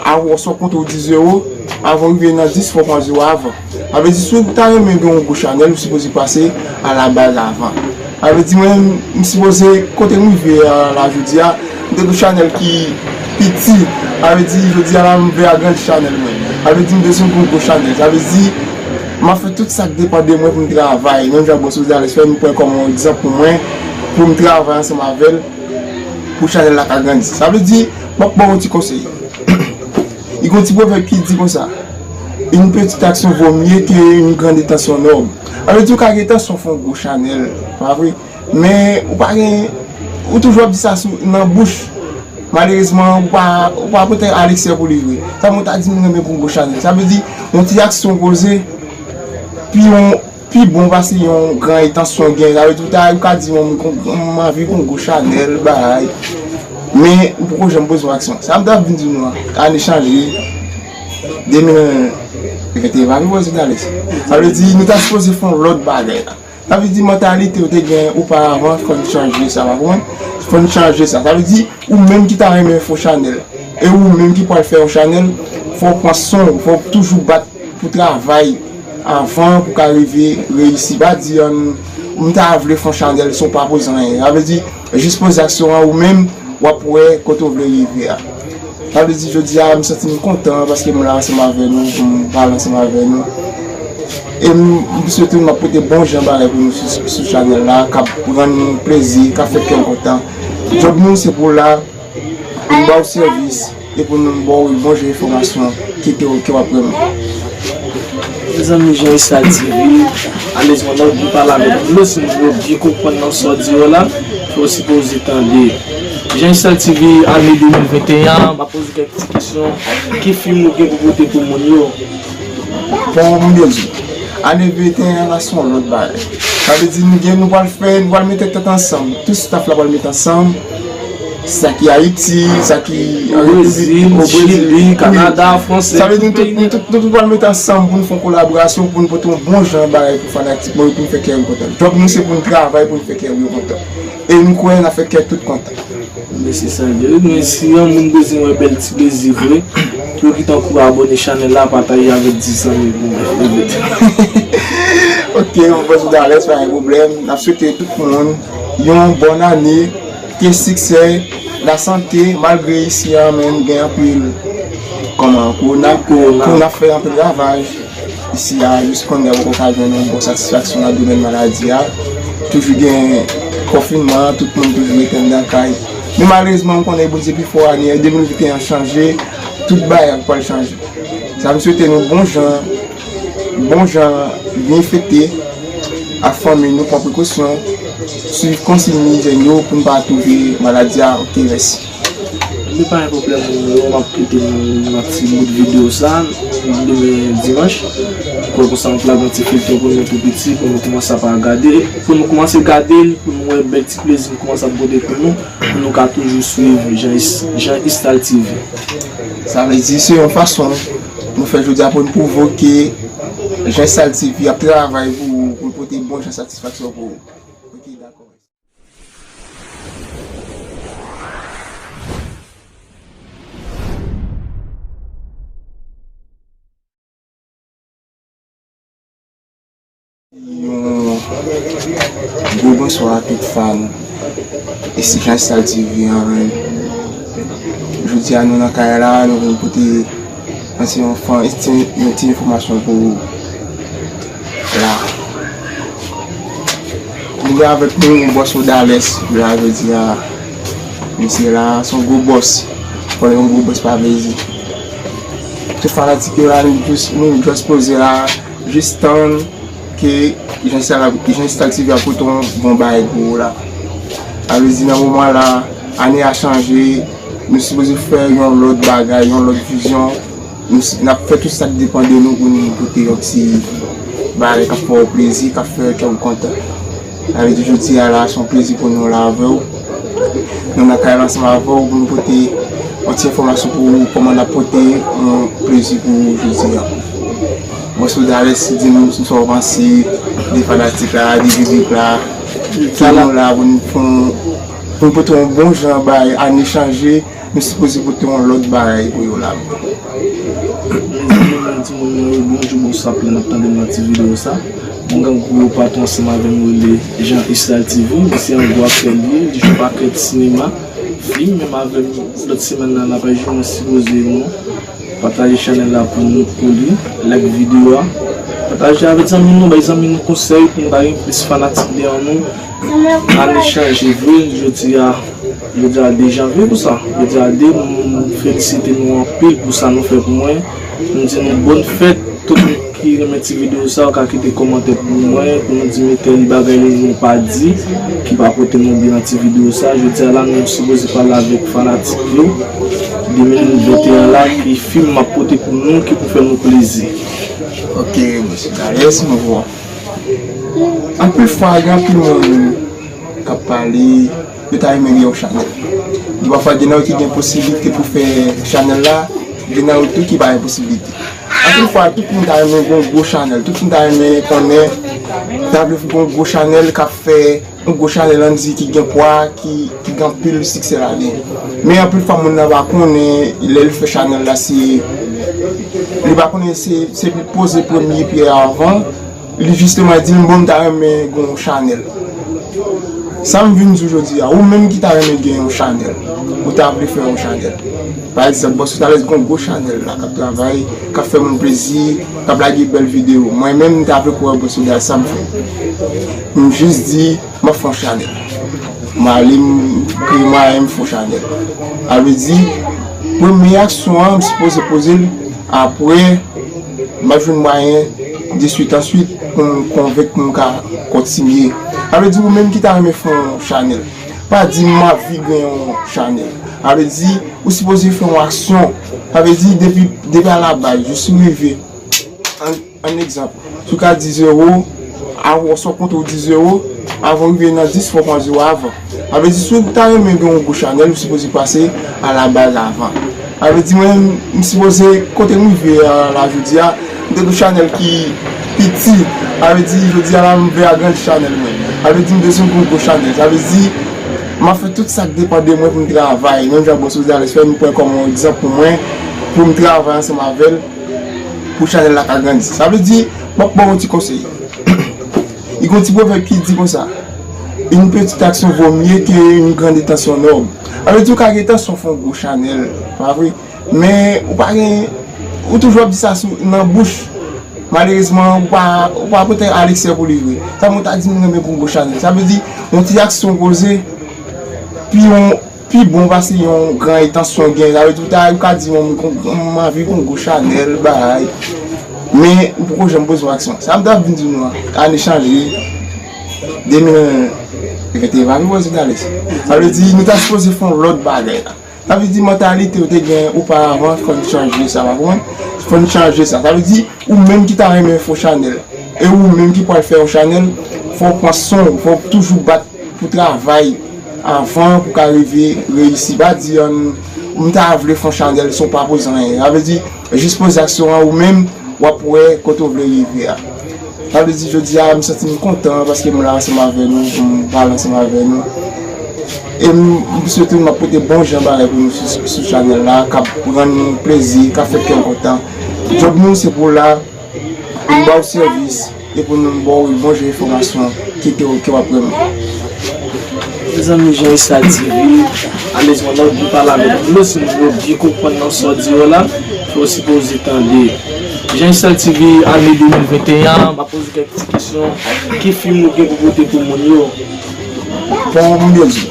avan w konte w di zewo, avan w rive nan dis, fò w pran zewo avan. Sa vle di, si w ta renmen gen yon gwo chanèl, ou sipoze pase alabaz avan. Sa vle di, mwen, m sipoze, kote m rive a la jodi a, m te gen yon chanèl ki piti. Sa vle di, jodi a la, m vle agrandi chanèl mwen. Sa vle di, m bezwen gen yon gwo chanèl. Sa vle di, m ap fè tout sa k depann de mwen pou m travay. Menm jan Bòs Odales fè, m pran kòm yon egzanp pou mwen, pou m travay ansanm avè l, pou chanèl la ka grandi. Sa vle di, m ap ba w yon ti konsèy. Li gen yon ti pwovèb ki di konsa, une petite action vaut mieux qu'une grande intention noble. Sa vle di, ou ka gen entansyon fè yon gwo chanèl, pa vre? Men, ou pa gen, ou toujou ap di sa sou, nan bouch. Malerezman, ou pa, ou pa pote a leksè pou li vre. Sa mwen ta di m renmen pou yon gwo chanèl. Sa vle di, yon ti aksyon poze, pi yon, pi bon pase yon gran entansyon gen. Sa vle di, ou ta, ou ka di, mwen, m, m anvi pou yon gwo chanèl, bagay. Men, ou poko janm poze yon aksyon. Sa m ta vin di nou an, ane chanje, de mil venteyen pa vin poze Darius. Sa vle di, nou ta sipoze fè yon lòt bagay la. Sa vle di mantalite ou te gen oparavan, fò n chanje sa, pa konprann? Fò n chanje sa. Sa vle di, ou menm ki ta renmen fè yon chanèl, e ou menm ki pral fè yon chanèl, fò w pran swen w, fò w toujou bat pou travay avan pou ka rive reyisi. Pa di, "An, m ta vle fè yon chanèl san w pa poze anyen." Sa vle di, jis poze aksyon an ou menm, w ap wè kote w vle rive a. Sa vle di, jodi a, m santi m kontan paske m la ansanm avè nou, pou m pale ansanm avè nou. E m, m swete m ap pote bon jan bagay pou nou sou, sou chanèl la, k ap rann nou plezi, k ap fè kè w kontan. Djòb nou, se pou w la, pou n ba w sèvis, e pou nou ba w bon jan enfòmasyon ki te, ke w ap renmen. Mezanmi, Jean Estal T V, alèz mwen nan byen pale avèk nou, si nou byen konprann nan sa w di yo la, fò w sipoze tande. Jean Estal T V, ane de mil venteyen an, m ap poze kèk ti kesyon. Ki fim ou gen pou pote pou moun yo? Bon, m byen di, ane venteyen an la se yon lòt bagay. Sa vle di, nou gen, nou pral fè, nou pral mete tèt ansanm. Tout staff la pral mete ansanm. Sa ki Ayiti, sa ki an Repiblik, Brezil, o Brezil, Chili, wi. Kanada, Fransè, sa vle di, nou tout, nou tout, nou tout pral mete ansanm pou nou fè yon kolaborasyon, pou nou pote yon bon jan bagay pou fanatik mwen yo, pou nou fè kè yo kontan. Djòb nou, se pou nou travay, pou nou fè kè yo kontan. E nou kwè n ap fè kè tout kontan. Men se sa l ye wi, men si yon moun bezwen wè bèl ti plezi vre, pou yo kite yon kou abòne chanèl la, pataje avèk dis zanmi pou mwen. Ok, mwen panse w t alèz, pa gen pwoblèm. N ap swete tout moun yon bòn ane, ke siksè, lasante, malgre isi a menm gen anpil kòman, kowona, kowona, kowona fè anpil ravaj. Isi a, jis kounye a poko ka jwenn yon bon satisfaksyon nan domèn maladi a. Toujou gen konfinman, tout moun toujou rete anndan kay. Men malerezman, m konnen Bondye pi fò, ane de mil venteyen an chanje, tout bagay pral chanje. Sa m swete nou bon jan, bon jan byen fete ak fanmi nou, pran prekosyon, swiv konsiy ijyèn yo pou n pa twouve maladi a. Ok, mèsi. Ebyen pa gen pwoblèm, nimewo m ap kite nou nan ti bout videyo sa, demen dimanch. Pou konsa m ap lage yon ti filtè pou nou tou piti, pou nou kòmanse ap gade, pou nou kòmanse gade l, pou nou wè bèl ti plezi m kòmanse ap pote pou nou, pou nou ka toujou swiv Jean Is-, Jean Istal T V. Sa vle di se yon fason nou fè jodi a pou nou pwouve ke Jean Istal T V ap travay pou, pou l pote bon jan satisfaksyon pou ou. Ok, dakò. Yon gwo bonswa a tout fan Jean Istal T V an. Jodi a nou nan kay la, nou vin pote yon ti, yon ti, yon ti enfòmasyon pou ou la. Nou gen avèk nou yon bòs Odales, jodi a, misye la, se yon gwo bòs. Konnen yon gwo bòs pa vle di. Tout fanatik yo la, nou jis, nou jis poze la, jis tann ke Jean Istal, Jean Istal T V ap pote yon bon bagay pou ou la. Sa vle di nan moman la, ane a chanje, nou sipoze fè yon lòt bagay, yon lòt vizyon. Nou s-, n ap fè tout sa k depann de nou pou nou pote yon ti bagay k ap fè w plezi, k ap fè kè w kontan. Sa vle di jodi a la, se yon plezi pou nou la avè w. Nou nan kay la ansanm avè w pou nou pote yon ti enfòmasyon pou ou, kòman n ap pote yon plezi pou ou jodi a. Bòs Odales, di nou sa w panse de fanatik la, de piblik la. Ke nou la pou nou fè yon, pou nou pote yon bon jan bagay, ane chanje, nou sipoze pote yon lòt bagay pou yo la. Mezanmi, mwen di moun mwen yo bonjou, bonswa, pou n ap tande m nan ti videyo sa. Mwen gen gwo patwon ansanm avè m rele Jean Istal T V, li se yon gwo aktè li ye, li jwe pakèt sinema, fim, menm avè m lòt semèn nan, n ap jwe, mwen sipoze nou pataje chanèl la pou nou, pou li, like videyo a, pataje avèk zanmi nou, bay zanmi nou konsèy pou nou ka gen plis fanatik dèyè nou. Ane chanje vre, jodi a, jodi a de janvye pou sa. Jodi a de, m felisite nou anpil pou sa nou fè pou mwen. M di nou bòn fèt, tout moun ki renmen ti videyo sa, ou ka kite kòmantè pou mwen, pou nou di m tèl bagay nou pa di, ki pa pote nou byen nan ti videyo sa. Jodi a la, nou sipoze pale avèk fanatik yo. De mil venteyen la, ki fim m ap pote pou nou, ki pou fè nou plezi. Ok, mesye Darius, nou wè. Anpil fwa, gen anpil moun k ap pale, yo ta renmen gen yon chanèl. Gen pafwa, gen nan yo ki gen posiblite pou fè chanèl la, gen nan yo tou ki pa gen posiblite. Anpil fwa, tout moun ta renmen gen yon gwo chanèl. Tout moun ta renmen konnen, ta vle gen yon gwo chanèl k ap fè yon gwo chanèl, ann di, ki gen pwa, ki, ki gen anpil siksè ladan l. Men anpil fwa, moun nan pa konnen, lè l fè chanèl la, se, li pa konnen se, se li k poze premye pyè a avan. Li jisteman di m, bon, m ta renmen gen yon chanèl. Sa m vin di w jodi a, ou menm ki ta renmen gen yon chanèl, ou ta vle fè yon chanèl. Pa egzanp, Bòs Sodales gen yon gwo chanèl la k ap travay, k ap fè moun plezi, k ap lage bèl videyo. Mwen menm, m ta vle kouwè Bòs Sodales, sa m fè? M jis di, m ap fè yon chanèl. M ale, m kreye mwayen, m fè yon chanèl. Sa vle di, premye aksyon an, m sipoze poze l, apre, m ap jwenn mwayen, diswit answit, pou m konvenk m ka kontinye. Sa vle di, ou menm ki ta renmen fè yon chanèl, pa di m anvi gen yon chanèl. Sa vle di, ou sipoze fè yon aksyon. Sa vle di, depi, depi alabaz, jis ou rive. Ann, ann egzanp, si w ka di zewo, avan, oswa konte w di zewo, avan w rive nan dis, fò w pran zewo avan. Sa vle di, si w ta renmen gen yon gwo chanèl, ou sipoze pase alabaz avan. Sa vle di, mwen, m sipoze, kote m rive a la jodi a, m te gen yon chanèl ki piti. Sa vle di, jodi a la, m vle agrandi chanèl mwen. Sa vle di, m bezwen gen yon gwo chanèl. Sa vle di, m ap fè tout sa k depann de mwen pou m travay. Menm jan Bòs Sodales fè, m pran kòm yon egzanp pou mwen, pou m travay ansanm avè l, pou chanèl la ka grandi. Sa vle di, m ap ba w yon ti konsèy. Li gen yon ti pwovèb ki di konsa, une petite action vaut mieux qu'une grande intention noble. Sa vle di, ou ka gen entansyon fè yon gwo chanèl, pa vre? Men ou pa gen, ou toujou ap di sa sou, nan bouch. Malerezman, ou pa, ou pa pote a leksè pou li vre. Sa mwen ta di m renmen pou yon gwo chanèl. Sa vle di, yon ti aksyon poze, pi yon, pi bon pase yon gran entansyon gen. Sa vle di, ou ta, ou ka di, mwen, m, m anvi pou yon gwo chanèl, bagay. Men, ou poko janm poze yon aksyon. Sa m ta vin di nou an, ane chanje, de mil venteyen pa vin poze dale. Sa vle di, nou ta sipoze fè yon lòt bagay la. Sa vle di mantalite ou te gen oparavan, fò n chanje sa, pa konprann? Fò n chanje sa. Sa vle di, ou menm ki ta renmen fè yon chanèl, e ou menm ki pral fè yon chanèl, fò w pran san w, fò w toujou bat pou travay avan pou ka rive reyisi. Pa di, ann, m ta vle fè yon chanèl san w pa poze anyen. Sa vle di, jis poze aksyon an ou menm, w ap wè kote w vle rive a. Sa vle di, jodi a, m santi m kontan paske m la ansanm avè nou, pou m pale ansanm avè nou. E m, m swete m ap pote bon jan bagay pou nou sou, sou chanèl la, k ap rann nou plezi, k ap fè kè w kontan. Djòb nou, se pou la, pou n ba w sèvis, e pou nou ba w bon jan enfòmasyon ki te, ke w ap renmen. Mezanmi, Jean Estal T V, alèz mwen nan byen pale avèk nou, si nou byen konprann nan sa w di yo la, fò w sipoze tande. Jean Estal T V, ane de mil venteyen an, m ap poze kèk ti kesyon. Ki fim ou gen pou pote pou moun yo? Bon, m byen di,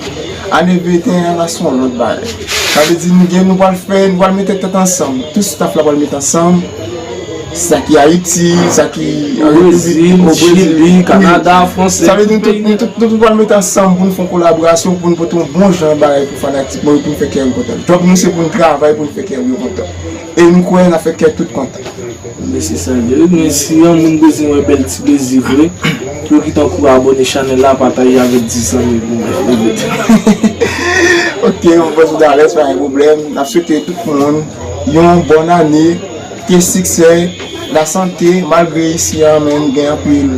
ane venteyen an la se yon lòt bagay. Sa vle di nou gen, nou pral fè, nou pral mete tèt ansanm. Tout staff la pral mete ansanm. Sa ki Ayiti, sa ki an Repiblik, o Brezil, Chili, Kanada, Franse, tout peyi. Sa vle di nou tout, nou tout, nou tout pral mete ansanm pou nou fè yon kolaborasyon, pou nou pote yon bon jan bagay pou fanatik mwen yo, pou nou fè kè yo kontan. Djòb nou se pou nou travay, pou nou fè kè yo kontan. E nou kwè n ap fè kè tout kontan. Men se sa l ye wi, men si yon moun bezwen wè bèl ti plezi vre, pou yo kite yon kou abòne chanèl la, pataje avèk dis zanmi pou mwen. Ok, mwen panse w ta alèz, pa gen pwoblèm. N ap swete tout moun yon bòn ane, ke siksè, lasante, malgre isi a menm gen anpil,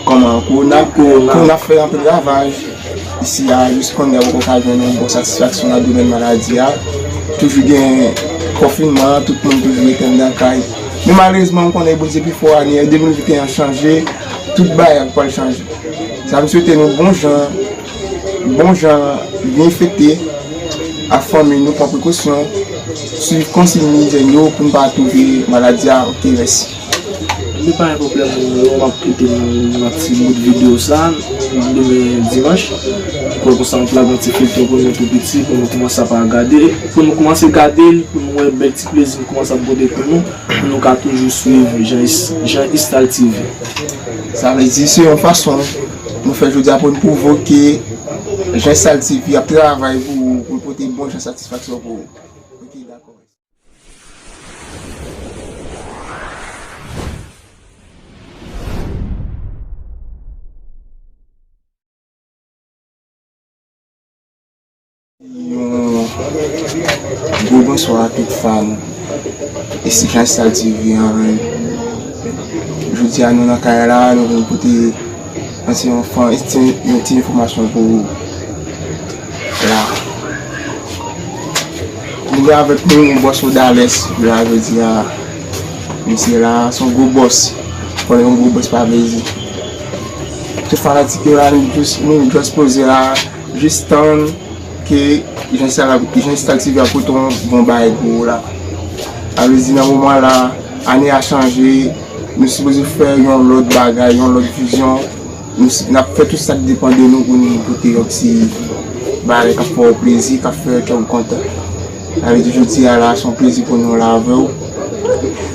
kòman, kowona, kowona fè anpil ravaj. Isi a, jis kounye a poko ka jwenn yon bon satisfaksyon nan domèn maladi a. Toujou gen konfinman, tout moun toujou rete anndan kay. Men malerezman, m konnen Bondye pi fò, ane de mil venteyen an chanje, tout bagay pral chanje. Sa m swete nou bon jan, bon jan byen fete ak fanmi nou, pran prekosyon, swiv konsiy ijyèn yo pou n pa twouve maladi a. Ok, mèsi. Ebyen pa gen pwoblèm, m ap kite nou nan ti bout videyo sa a, demen dimanch. Pou konsa m ap lage yon ti filtè pou nou tou piti, pou nou kòmanse ap gade, pou nou kòmanse gade l, pou nou wè bèl ti plezi nou kòmanse ap pote pou nou, pou nou ka toujou swiv Jean Is-, Jean Estal T V. Sa vle di se yon fason nou fè jodi a pou nou pwouve ke Jean Estal T V ap travay pou, pou l pote bon jan satisfaksyon pou ou. Ok, dakò. Yon gwo bonswa a tout fan E se Jean Sal T V an, men jodi a nou nan kay la, nou vin pote yon ti, yon ti enfòmasyon pou ou la. Nou gen avèk nou bòs Odales, jodi a, misye la, se yon gwo bòs. Konnen yon gwo bòs pa vle di. Tout fanatik yo la, nou jis, nou jis poze la, jis tann ke Jean Sal, Jean Sal T V ap pote yon bon bagay pou ou la. Sa vle di nan moman la, ane a chanje, nou sipoze fè yon lòt bagay, yon lòt vizyon. Nou s- n ap fè tout sa k depann de nou pou nou pote yon ti bagay k ap fè w plezi, k ap fè kè w kontan. Sa vle di jodi a la, se yon plezi pou nou la avè w.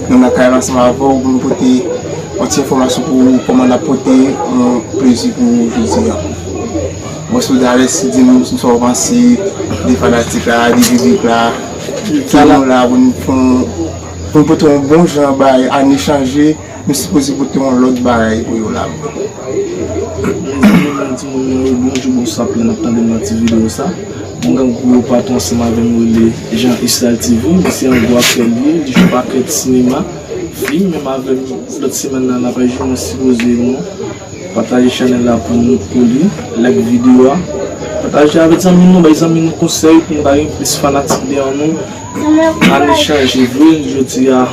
Nou nan kay la ansanm avè w pou nou pote yon ti enfòmasyon pou ou, kòman n ap pote yon plezi pou ou jodi a. Bòs Odales, di nou sa w panse de fanatik la, de piblik la. Ki nou la pou nou, pou nou, pou nou pote yon bon jan bay ane chanje, nou sipoze pote yon lòt bagay pou yo la. Mezanmi, timoun mwen yo, bonjou, bonswa, pou n ap tande m nan ti videyo sa. Mwen gen gwo patwon ansanm avè m rele Jean Sal T V, li se yon gwo aktè li ye, li jwe pakèt sinema, fim, menm avè m lòt semèn nan, n ap jwe, mwen sipoze nou pataje chanèl la pou nou, pou li, like videyo a. Pataje avèk zanmi nou, bay zanmi nou konsèy pou nou ka gen plis fanatik dèyè nou. Ane chanje vre, jodi a,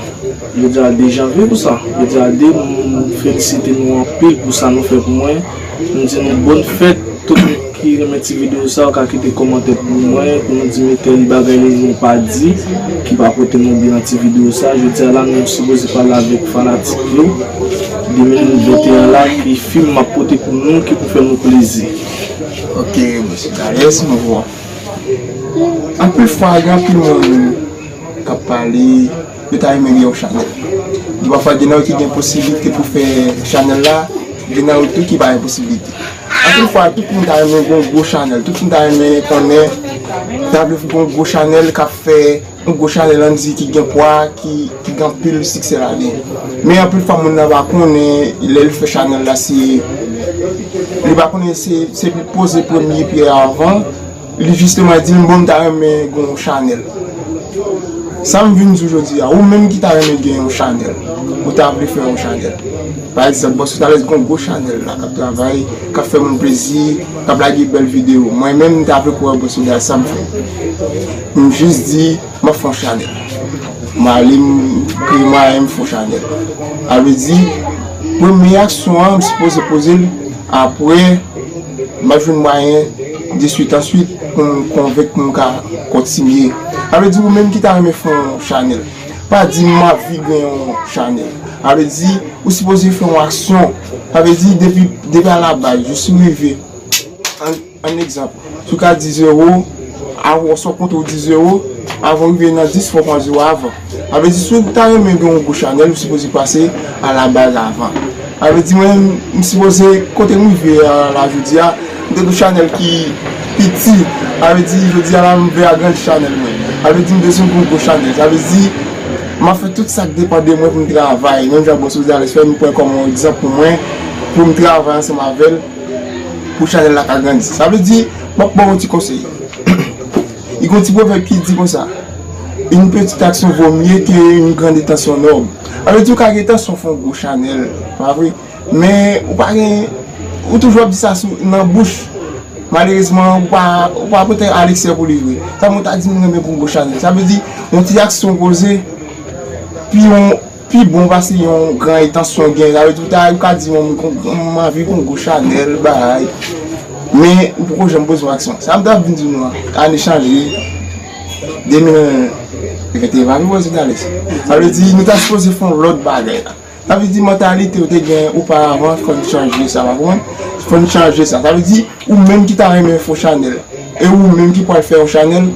jodi a de janvye pou sa. Jodi a de, m felisite nou anpil pou sa nou fè pou mwen. M di nou bòn fèt, tout moun ki renmen ti videyo sa, ou ka kite kòmantè pou mwen, pou nou di m tèl bagay nou pa di, ki pa pote nou byen nan ti videyo sa. Jodi a la, nou sipoze pale avèk fanatik yo. De mil venteyen la, ki fim m ap pote pou nou, ki pou fè nou plezi. Ok, mesye Darius, nou vwa. Anpil fwa, gen anpil moun k ap pale, yo ta renmen gen yon chanèl. Gen pafwa, gen nan yo ki gen posiblite pou fè chanèl la, gen nan yo tou ki pa gen posiblite. Anpil fwa, tout moun ta renmen gen yon gwo chanèl, tout moun ta renmen konnen, ta vle gen yon gwo chanèl k ap fè yon gwo chanèl, ann di, ki gen pwa, ki, ki gen anpil siksè ladan l. Men anpil fwa, moun nan pa konnen, lè l fè chanèl la, se, li pa konnen se, se li poze premye pyè a avan, li jisteman di m, bon, m ta renmen gen yon chanèl. Sa m vin di w jodi a, ou menm ki ta renmen gen yon chanèl, ou ta vle fè yon chanèl. Pa egzanp, bòs Odales gen yon gwo chanèl la, k ap travay, k ap fè moun plezi, k ap lage bèl videyo. Mwen menm, m ta vle kwè bòs Odales, sa m fè. M jis di, m ap fè yon chanèl. M ale, m kreye mwayen, m fè yon chanèl. Sa vle di, premye aksyon an, m sipoze poze l, apre, m ap jwenn mwayen, diswit answit, pou m konvenk pou m ka kontinye. Sa vle di, ou menm ki ta renmen fè yon chanèl, pa di m anvi gen yon chanèl. Sa vle di, ou sipoze fè yon aksyon. Sa vle di, depi, depi a la baz, jis ou rive. Ann, ann egzanp, si w ka di zewo, avan, si w konte w di zewo, avan w rive nan dis, fò w pran zewo avan. Sa vle di, si w ta renmen gen yon gwo chanèl, ou sipoze pase a la baz avan. Sa vle di, mwen, m sipoze, kote m rive a la jodi a, m te gen yon chanèl ki piti. Sa vle di, jodi a la, m vle agrandi chanèl mwen. Sa vle di, m bezwen gen yon gwo chanèl. Sa vle di, m ap fè tout sa k depann de mwen pou m travay. Menm jan bòs Odales fè, m pran kòm yon egzanp pou mwen, pou m travay ansanm avè l, pou chanèl la ka grandi. Sa vle di, m ap ba w yon ti konsèy. Li gen yon ti pwovèb ki di konsa, une petite action vaut mieux qu'une grande intention noble. Sa vle di, ou ka gen entansyon fè yon gwo chanèl, pa vre? Men, ou pa gen, ou toujou ap di sa sou, nan bouch. Malerezman, ou pa, ou pa pote a leksè pou li vre. Sa mwen ta di m renmen pou yon gwo chanèl. Sa vle di, yon ti aksyon poze, pi yon, pi bon pase yon gran entansyon gen. Sa vle di, ou ta, ou ka di, mwen, m, m anvi pou yon gwo chanèl, bagay. Men, ou poko janm poze yon aksyon. Sa m ta vin di nou an, ane chanje, de mil venteyen pa vin poze Dales. Sa vle di, nou ta sipoze fè yon lòt bagay la. Sa vle di mantalite ou te gen oparavan, fò n chanje sa, pa konprann? Fò n chanje sa. Sa vle di, ou menm ki ta renmen fè yon chanèl, e ou menm ki pral fè yon chanèl,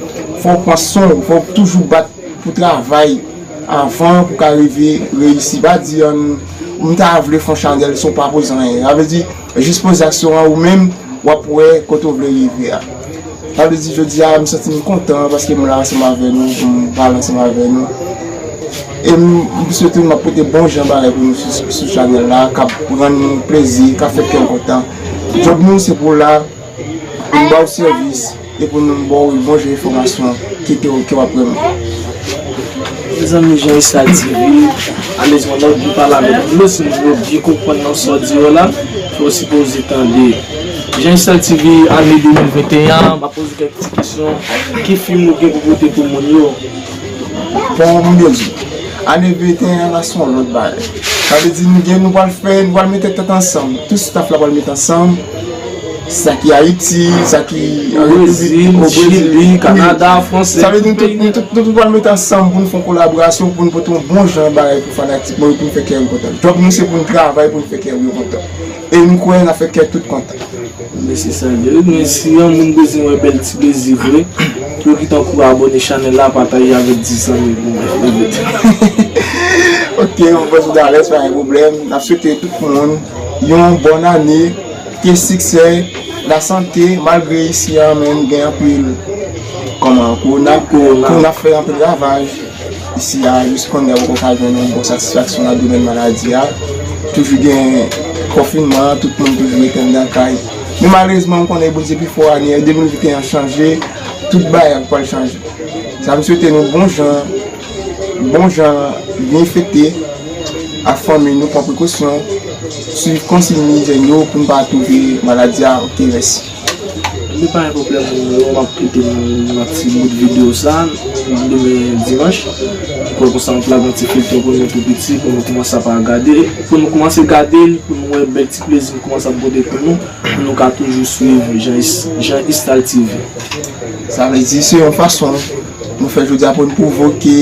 fò w pran swen w, fò w toujou bat pou travay avan pou w ka rive reyisi. Pa di, ann, m ta vle fè yon chanèl san w pa poze anyen. Sa vle di, jis poze aksyon an ou menm, w ap wè kote w vle rive a. Sa vle di, jodi a, m santi m kontan paske m la ansanm avè nou, pou m pale ansanm avè nou. E m, m swete m ap pote bon jan bagay pou nou sou, sou chanèl la, k ap rann nou plezi, k ap fè kè w kontan. Djòb nou, se pou w la, pou n ba w sèvis, e pou nou ba w bon jan enfòmasyon ki te, ke w ap renmen. Mezanmi, Jean Estal T V, alèz mwen nan byen pale avèk nou, si nou byen konprann nan sa w di yo la, fò w sipoze tande. Jean Estal T V, ane de mil venteyen an, m ap poze w kèk ti kesyon. Ki fim ou gen pou pote pou moun yo? Bon, m byen di, ane venteyen an la se yon lòt bagay. Sa vle di nou gen, nou pral fè, nou pral mete tèt ansanm. Tout staff la pral mete ansanm. Sa ki Ayiti, sa ki Brezil, Chili, Kanada, Franse. Sa vle di nou tout, nou tout, nou tout pral mete ansanm pou nou fè yon kolaborasyon, pou nou pote yon bon jan bagay pou fanatik mwen yo, pou nou fè kè yo kontan. Djòb nou se pou nou travay, pou nou fè kè yo kontan. E nou kwè n ap fè kè tout kontan. Men se sa l ye wi, men si yon moun bezwen wè bèl ti plezi vre, pou yo kite yon kou abòne chanèl la, pataje avèk dis zanmi pou mwen. Ok, mwen panse w alèz, pa gen pwoblèm. N ap swete tout moun yon bòn ane, ke siksè, lasante, malgre isi a menm gen anpil kòman kowona, kowona ap fè anpil ravaj. Isi a, jis kounye a poko ka jwenn yon bon satisfaksyon nan domèn maladi a. Toujou gen konfinman, tout moun toujou rete anndan kay. Men malerezman, m konnen Bondye pi fò, ane de mil venteyen an chanje, tout bagay pral chanje. Sa m swete nou bon jan, bon jan byen fete ak fanmi nou, pran prekosyon, swiv konsiy ijyèn yo pou n pa atwope maladi a. Ok, mèsi. Ebyen pa gen pwoblèm, nimewo m ap kite nou nan ti bout videyo sa, demen dimanch, pou konsa nou plage yon ti feyton pou nou tou piti, pou nou kòmanse ap gade, pou nou kòmanse gade l, pou nou wè bèl ti plezi nou kòmanse ap pote pou nou, pou nou ka toujou swiv Jean Is-, Jean Estal T V. Sa vle di se yon fason nou fè jodi a pou nou pwouve ke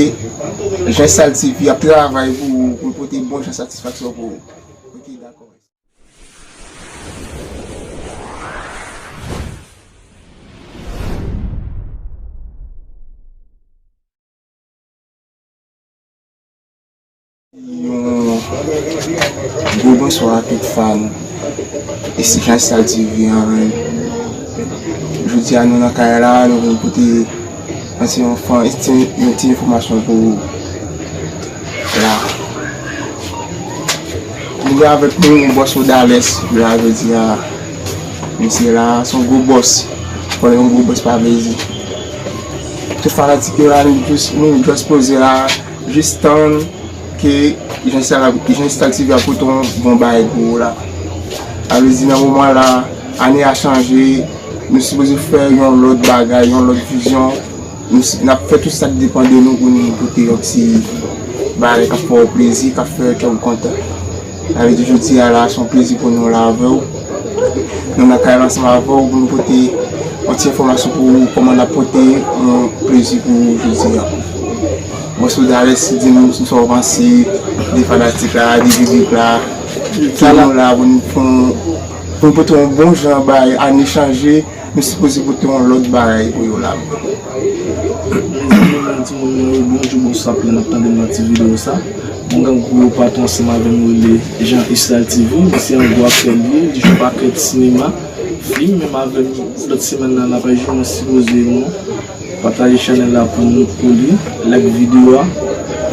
Jean Estal T V ap travay pou, pou l pote bon jan satisfaksyon pou ou. Ok, dakò. Yon gwo bonswa a tout fan Jean Estal T V an. Jodi a nou nan kay la, nou vin pote yon ti, yon ti, yon ti enfòmasyon pou ou la. Nou gen avèk nou Bòs Odales la jodi a. Misye la se yon gwo bòs. Konnen yon gwo bòs pa vle di. Tout fanatik yo la, nou jis, nou jis poze la, jis tann ke Jean Estal, Jean Estal T V ap pote yon bon bagay pou ou la. Sa vle di nan moman la, ane a chanje, nou sipoze fè yon lòt bagay, yon lòt vizyon. Nou s-, n ap fè tout sa k depann de nou pou nou pote yon ti bagay k ap fè w plezi, k ap fè kè w kontan. Sa vle di jodi a la, se yon plezi pou nou la avè w. Nou nan kay la ansanm avè w pou nou pote yon ti enfòmasyon pou ou, kòman n ap pote yon plezi pou ou jodi a. Bòs Odales, di nou sa w panse de fanatik la, de piblik la. Ki nou la pou nou, pou nou, pou nou pote yon bon jan bay ane chanje. Nou sipoze pote yon lòt bagay pou yo la. Mezanmi, mwen timoun mwen yo, bonjou, bonswa, plen ap tande m nan ti videyo sa. Mwen gen gwo patwon ansanm avè m rele Jean Estal T V, li se yon gwo aktè li ye, li jwe pakèt sinema, fim, menm avè m lòt semèn nan, l ap jwe, mwen sipoze nou pataje chanèl la pou nou, pou li, like videyo a,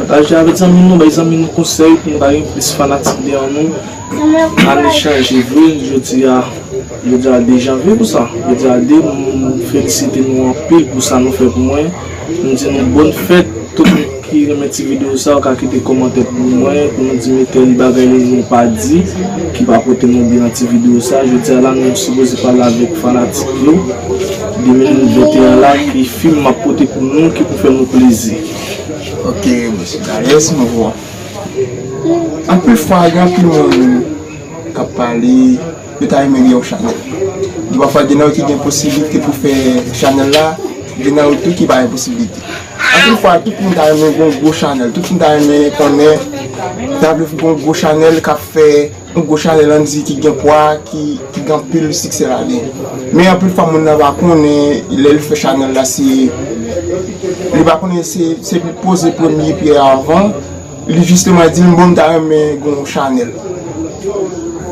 pataje avèk zanmi nou, bay zanmi nou konsèy pou nou ka gen plis fanatik dèyè nou. Ane chanje vre, jodi a, jodi a de janvye pou sa. Jodi a de, m felisite nou anpil pou sa nou fè pou mwen. M di nou bòn fèt, tout moun ki renmen ti videyo sa, ou ka kite kòmantè pou mwen, pou nou di m tèl bagay nou pa di, ki pa pote nou byen nan ti videyo sa. Jodi a la, nou sipoze pale avèk fanatik yo. De mil venteyen la, ki fim m ap pote pou nou, ki pou fè nou plezi. Ok, mesye Darius, mwen wè. Anpil fwa, gen anpil moun k ap pale, yo ta renmen gen yon chanèl. Gen pafwa, gen nan yo ki gen posiblite pou fè chanèl la, gen nan yo tou ki pa gen posiblite. Anpil fwa, tout moun ta renmen gen yon gwo chanèl, tout moun ta renmen konnen, ta vle gen yon gwo chanèl k ap fè yon gwo chanèl, ann di, ki gen pwa, ki, ki gen anpil siksè ladan l. Men anpil fwa, moun nan pa konnen, lè l fè chanèl la, se, li pa konnen se, se li poze premye pyè a avan, li jisteman di m, bon, m ta renmen gen yon chanèl.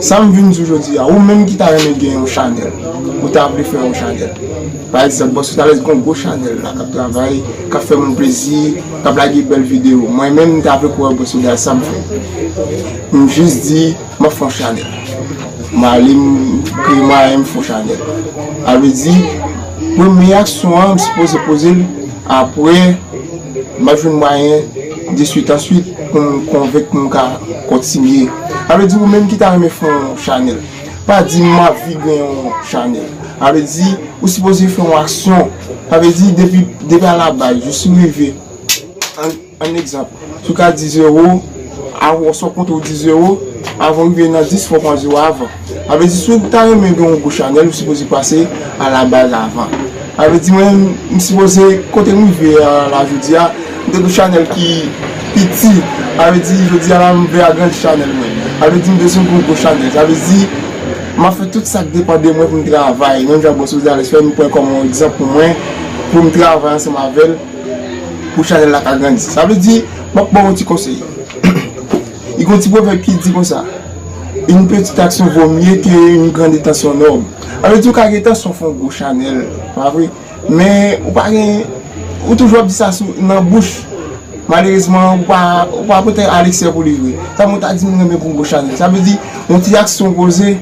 Sa m vin di w jodi a, ou menm ki ta renmen gen yon chanèl, ou ta vle fè yon chanèl. Pa egzanp, Bòs Odales gen yon gwo chanèl la, k ap travay, k ap fè moun plezi, k ap lage bèl videyo. Mwen menm, m ta vle kwè Bòs Odales, sa m fè. M jis di, m ap fè yon chanèl. M ale, m kreye mwayen, m fè yon chanèl. Sa vle di, premye aksyon an, m sipoze poze l, apre, m ap jwenn mwayen Diswit answit pou m konvenk pou m ka kontinye. Sa vle di ou menm ki ta renmen fè yon chanèl, pa di m anvi gen yon chanèl. Sa vle di ou sipoze fè yon aksyon. Sa vle di depi, depi a la baz jis ou rive. An, an egzanp, si w ka dis ewo, avan w sot konte w dis ewo, avan w rive nan dis fò w pran zewo avan. Sa vle di si w ta renmen gen yon gwo chanèl ou sipoze pase a la baz avan. Sa vle di mwen m sipoze kote m rive a la jodi a, m te gen yon chanèl ki piti. Sa vle di jodi a la m vle agrandi chanèl mwen. Sa vle di m bezwen gen yon gwo chanèl. Sa vle di m ap fè tout sa k depann de mwen pou m travay. Menm jan Bonsou Dales fè, m pran kòm yon egzanp pou mwen, pou m travay ansanm avè l pou chanèl la ka grandi. Sa vle di, m ap ba w yon ti konsèy. Li gen yon ti pwovèb ki di konsa, une petite action vaut mieux qu'une grande intention noble. Sa vle di ou ka gen entansyon fè yon gwo chanèl, pa vre? Men ou pa gen, ou toujou ap di sa sou, nan bouch. Malerezman, ou pa, ou pa pote a leksè pou li vre. Sa mwen ta di m renmen pou yon gwo chanèl. Sa vle di, yon ti aksyon poze,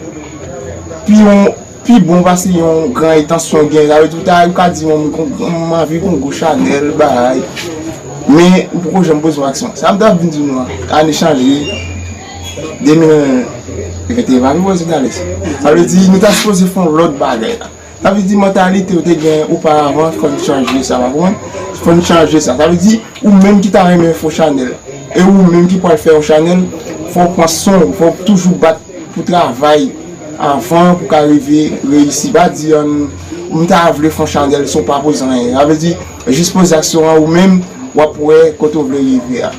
pi yon pi bon pase yon gran entansyon gen. Sa vle di ou ta, ou ka di mwen m anvi pou yon gwo chanèl, bagay. Men ou poko janm poze yon aksyon. Sa m t ap vin di nou an, ane chanje, de mil venteyen pa vin poze dale. Sa vle di nou ta sipoze fè yon lòt bagay la. Sa vle di mantalite ou te gen oparavan, fò n chanje sa, pa konprann? Fò n chanje sa. Sa vle di ou menm ki ta renmen fè yon chanèl, e ou menm ki pral fè yon chanèl, fò w pran swen w, fò w toujou bat pou travay avan pou ka rive reyisi. Pa di an, m ta vle fè yon chanèl san w pa poze anyen. Sa vle di, jis poze aksyon an ou menm, w ap wè kote w vle rive a.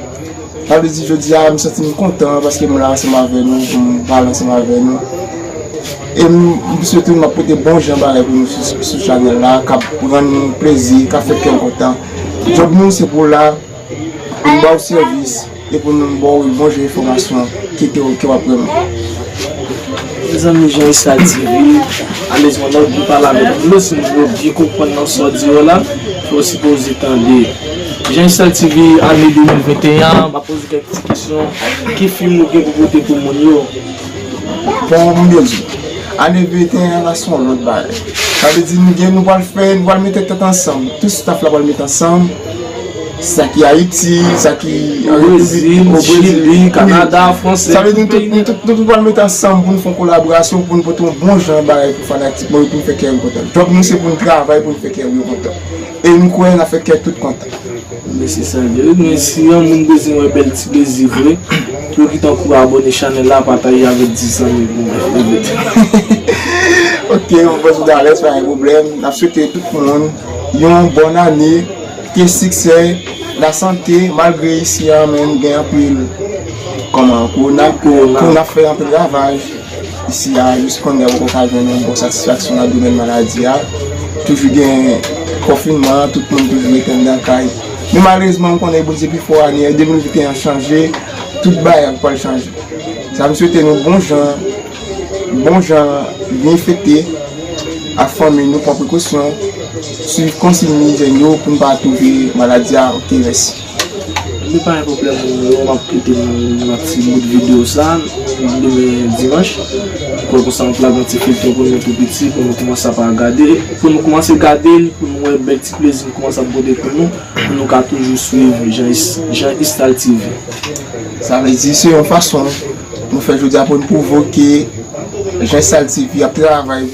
Sa vle di jodi a m santi m kontan paske m la ansanm avè nou, pou m pale ansanm avè nou. E m, m swete m ap pote bon jan bagay pou nou sou, sou chanèl la, k ap rann nou plezi, k ap fè kè w kontan. Djòb nou se pou w la, pou n ba w sèvis e pou nou ba w bon jan enfòmasyon ki te, ke w ap renmen. Mezanmi, Jean Estal T V, alèz mwen nan byen pale avèk nou, si nou byen konprann nan sa w di yo la, fò w sipoze tande. Jean Estal T V, ane de mil venteyen an, m ap poze kèk ti kesyon. Ki fim ou gen pou pote pou moun yo? Bon, m byen di w, ane venteyen an la se yon lòt bagay. Sa vle di nou gen, nou pral fè, nou pral mete tèt ansanm. Tout staff la pral mete ansanm. Sa ki Ayiti, sa ki an Repiblik, o Brezil, Chili, Kanada, Frans, sa vle di nou tout, nou tout, nou tout pral mete ansanm pou nou fè yon kolaborasyon, pou nou pote yon bon jan bagay pou fanatik mwen yo, pou nou fè kè yo kontan. Djòb nou se pou nou travay, pou nou fè kè yo kontan. E nou kwè n ap fè kè tout kontan. Men se sa l ye wi, men si yon moun bezwen wè bèl ti plezi vre, pou yo kite yon kou abòne chanèl la, pataje avèk dis zanmi pou mwen. Ok, mwen panse w alèz, pa gen pwoblèm. N ap swete tout moun yon bòn ane, ke siksè, lasante, malgre isi a menm gen anpil, kòman, kowona, kowona ap fè anpil ravaj. Isi a, jis kounye a poko ka jwenn yon bon satisfaksyon nan domèn maladi a. Toujou gen konfinman, tout moun toujou rete anndan kay. Men malerezman, m konnen Bondye pi fò, ane de mil venteyen an chanje, tout bagay pral chanje. Sa m swete nou bon jan, bon jan, byen fete ak fanmi nou, pran prekosyon, swiv konsiy ijyèn yo pou n pa twouve maladi a. Ok, mèsi. Li pa gen pwoblèm, moun yo, m ap kite nou nan ti bout videyo sa, demen dimanch. Kwè konsa m ap lage yon ti filtè pou nou tou piti, pou nou kòmanse ap gade, pou nou kòmanse gade l, pou nou wè bèl ti plezi nou kòmanse ap pote pou nou, pou nou ka toujou swiv Jean Is-, Jean Istal T V. Sa vle di se yon fason nou fè jodi a pou nou pwouve ke Jean Istal T V ap travay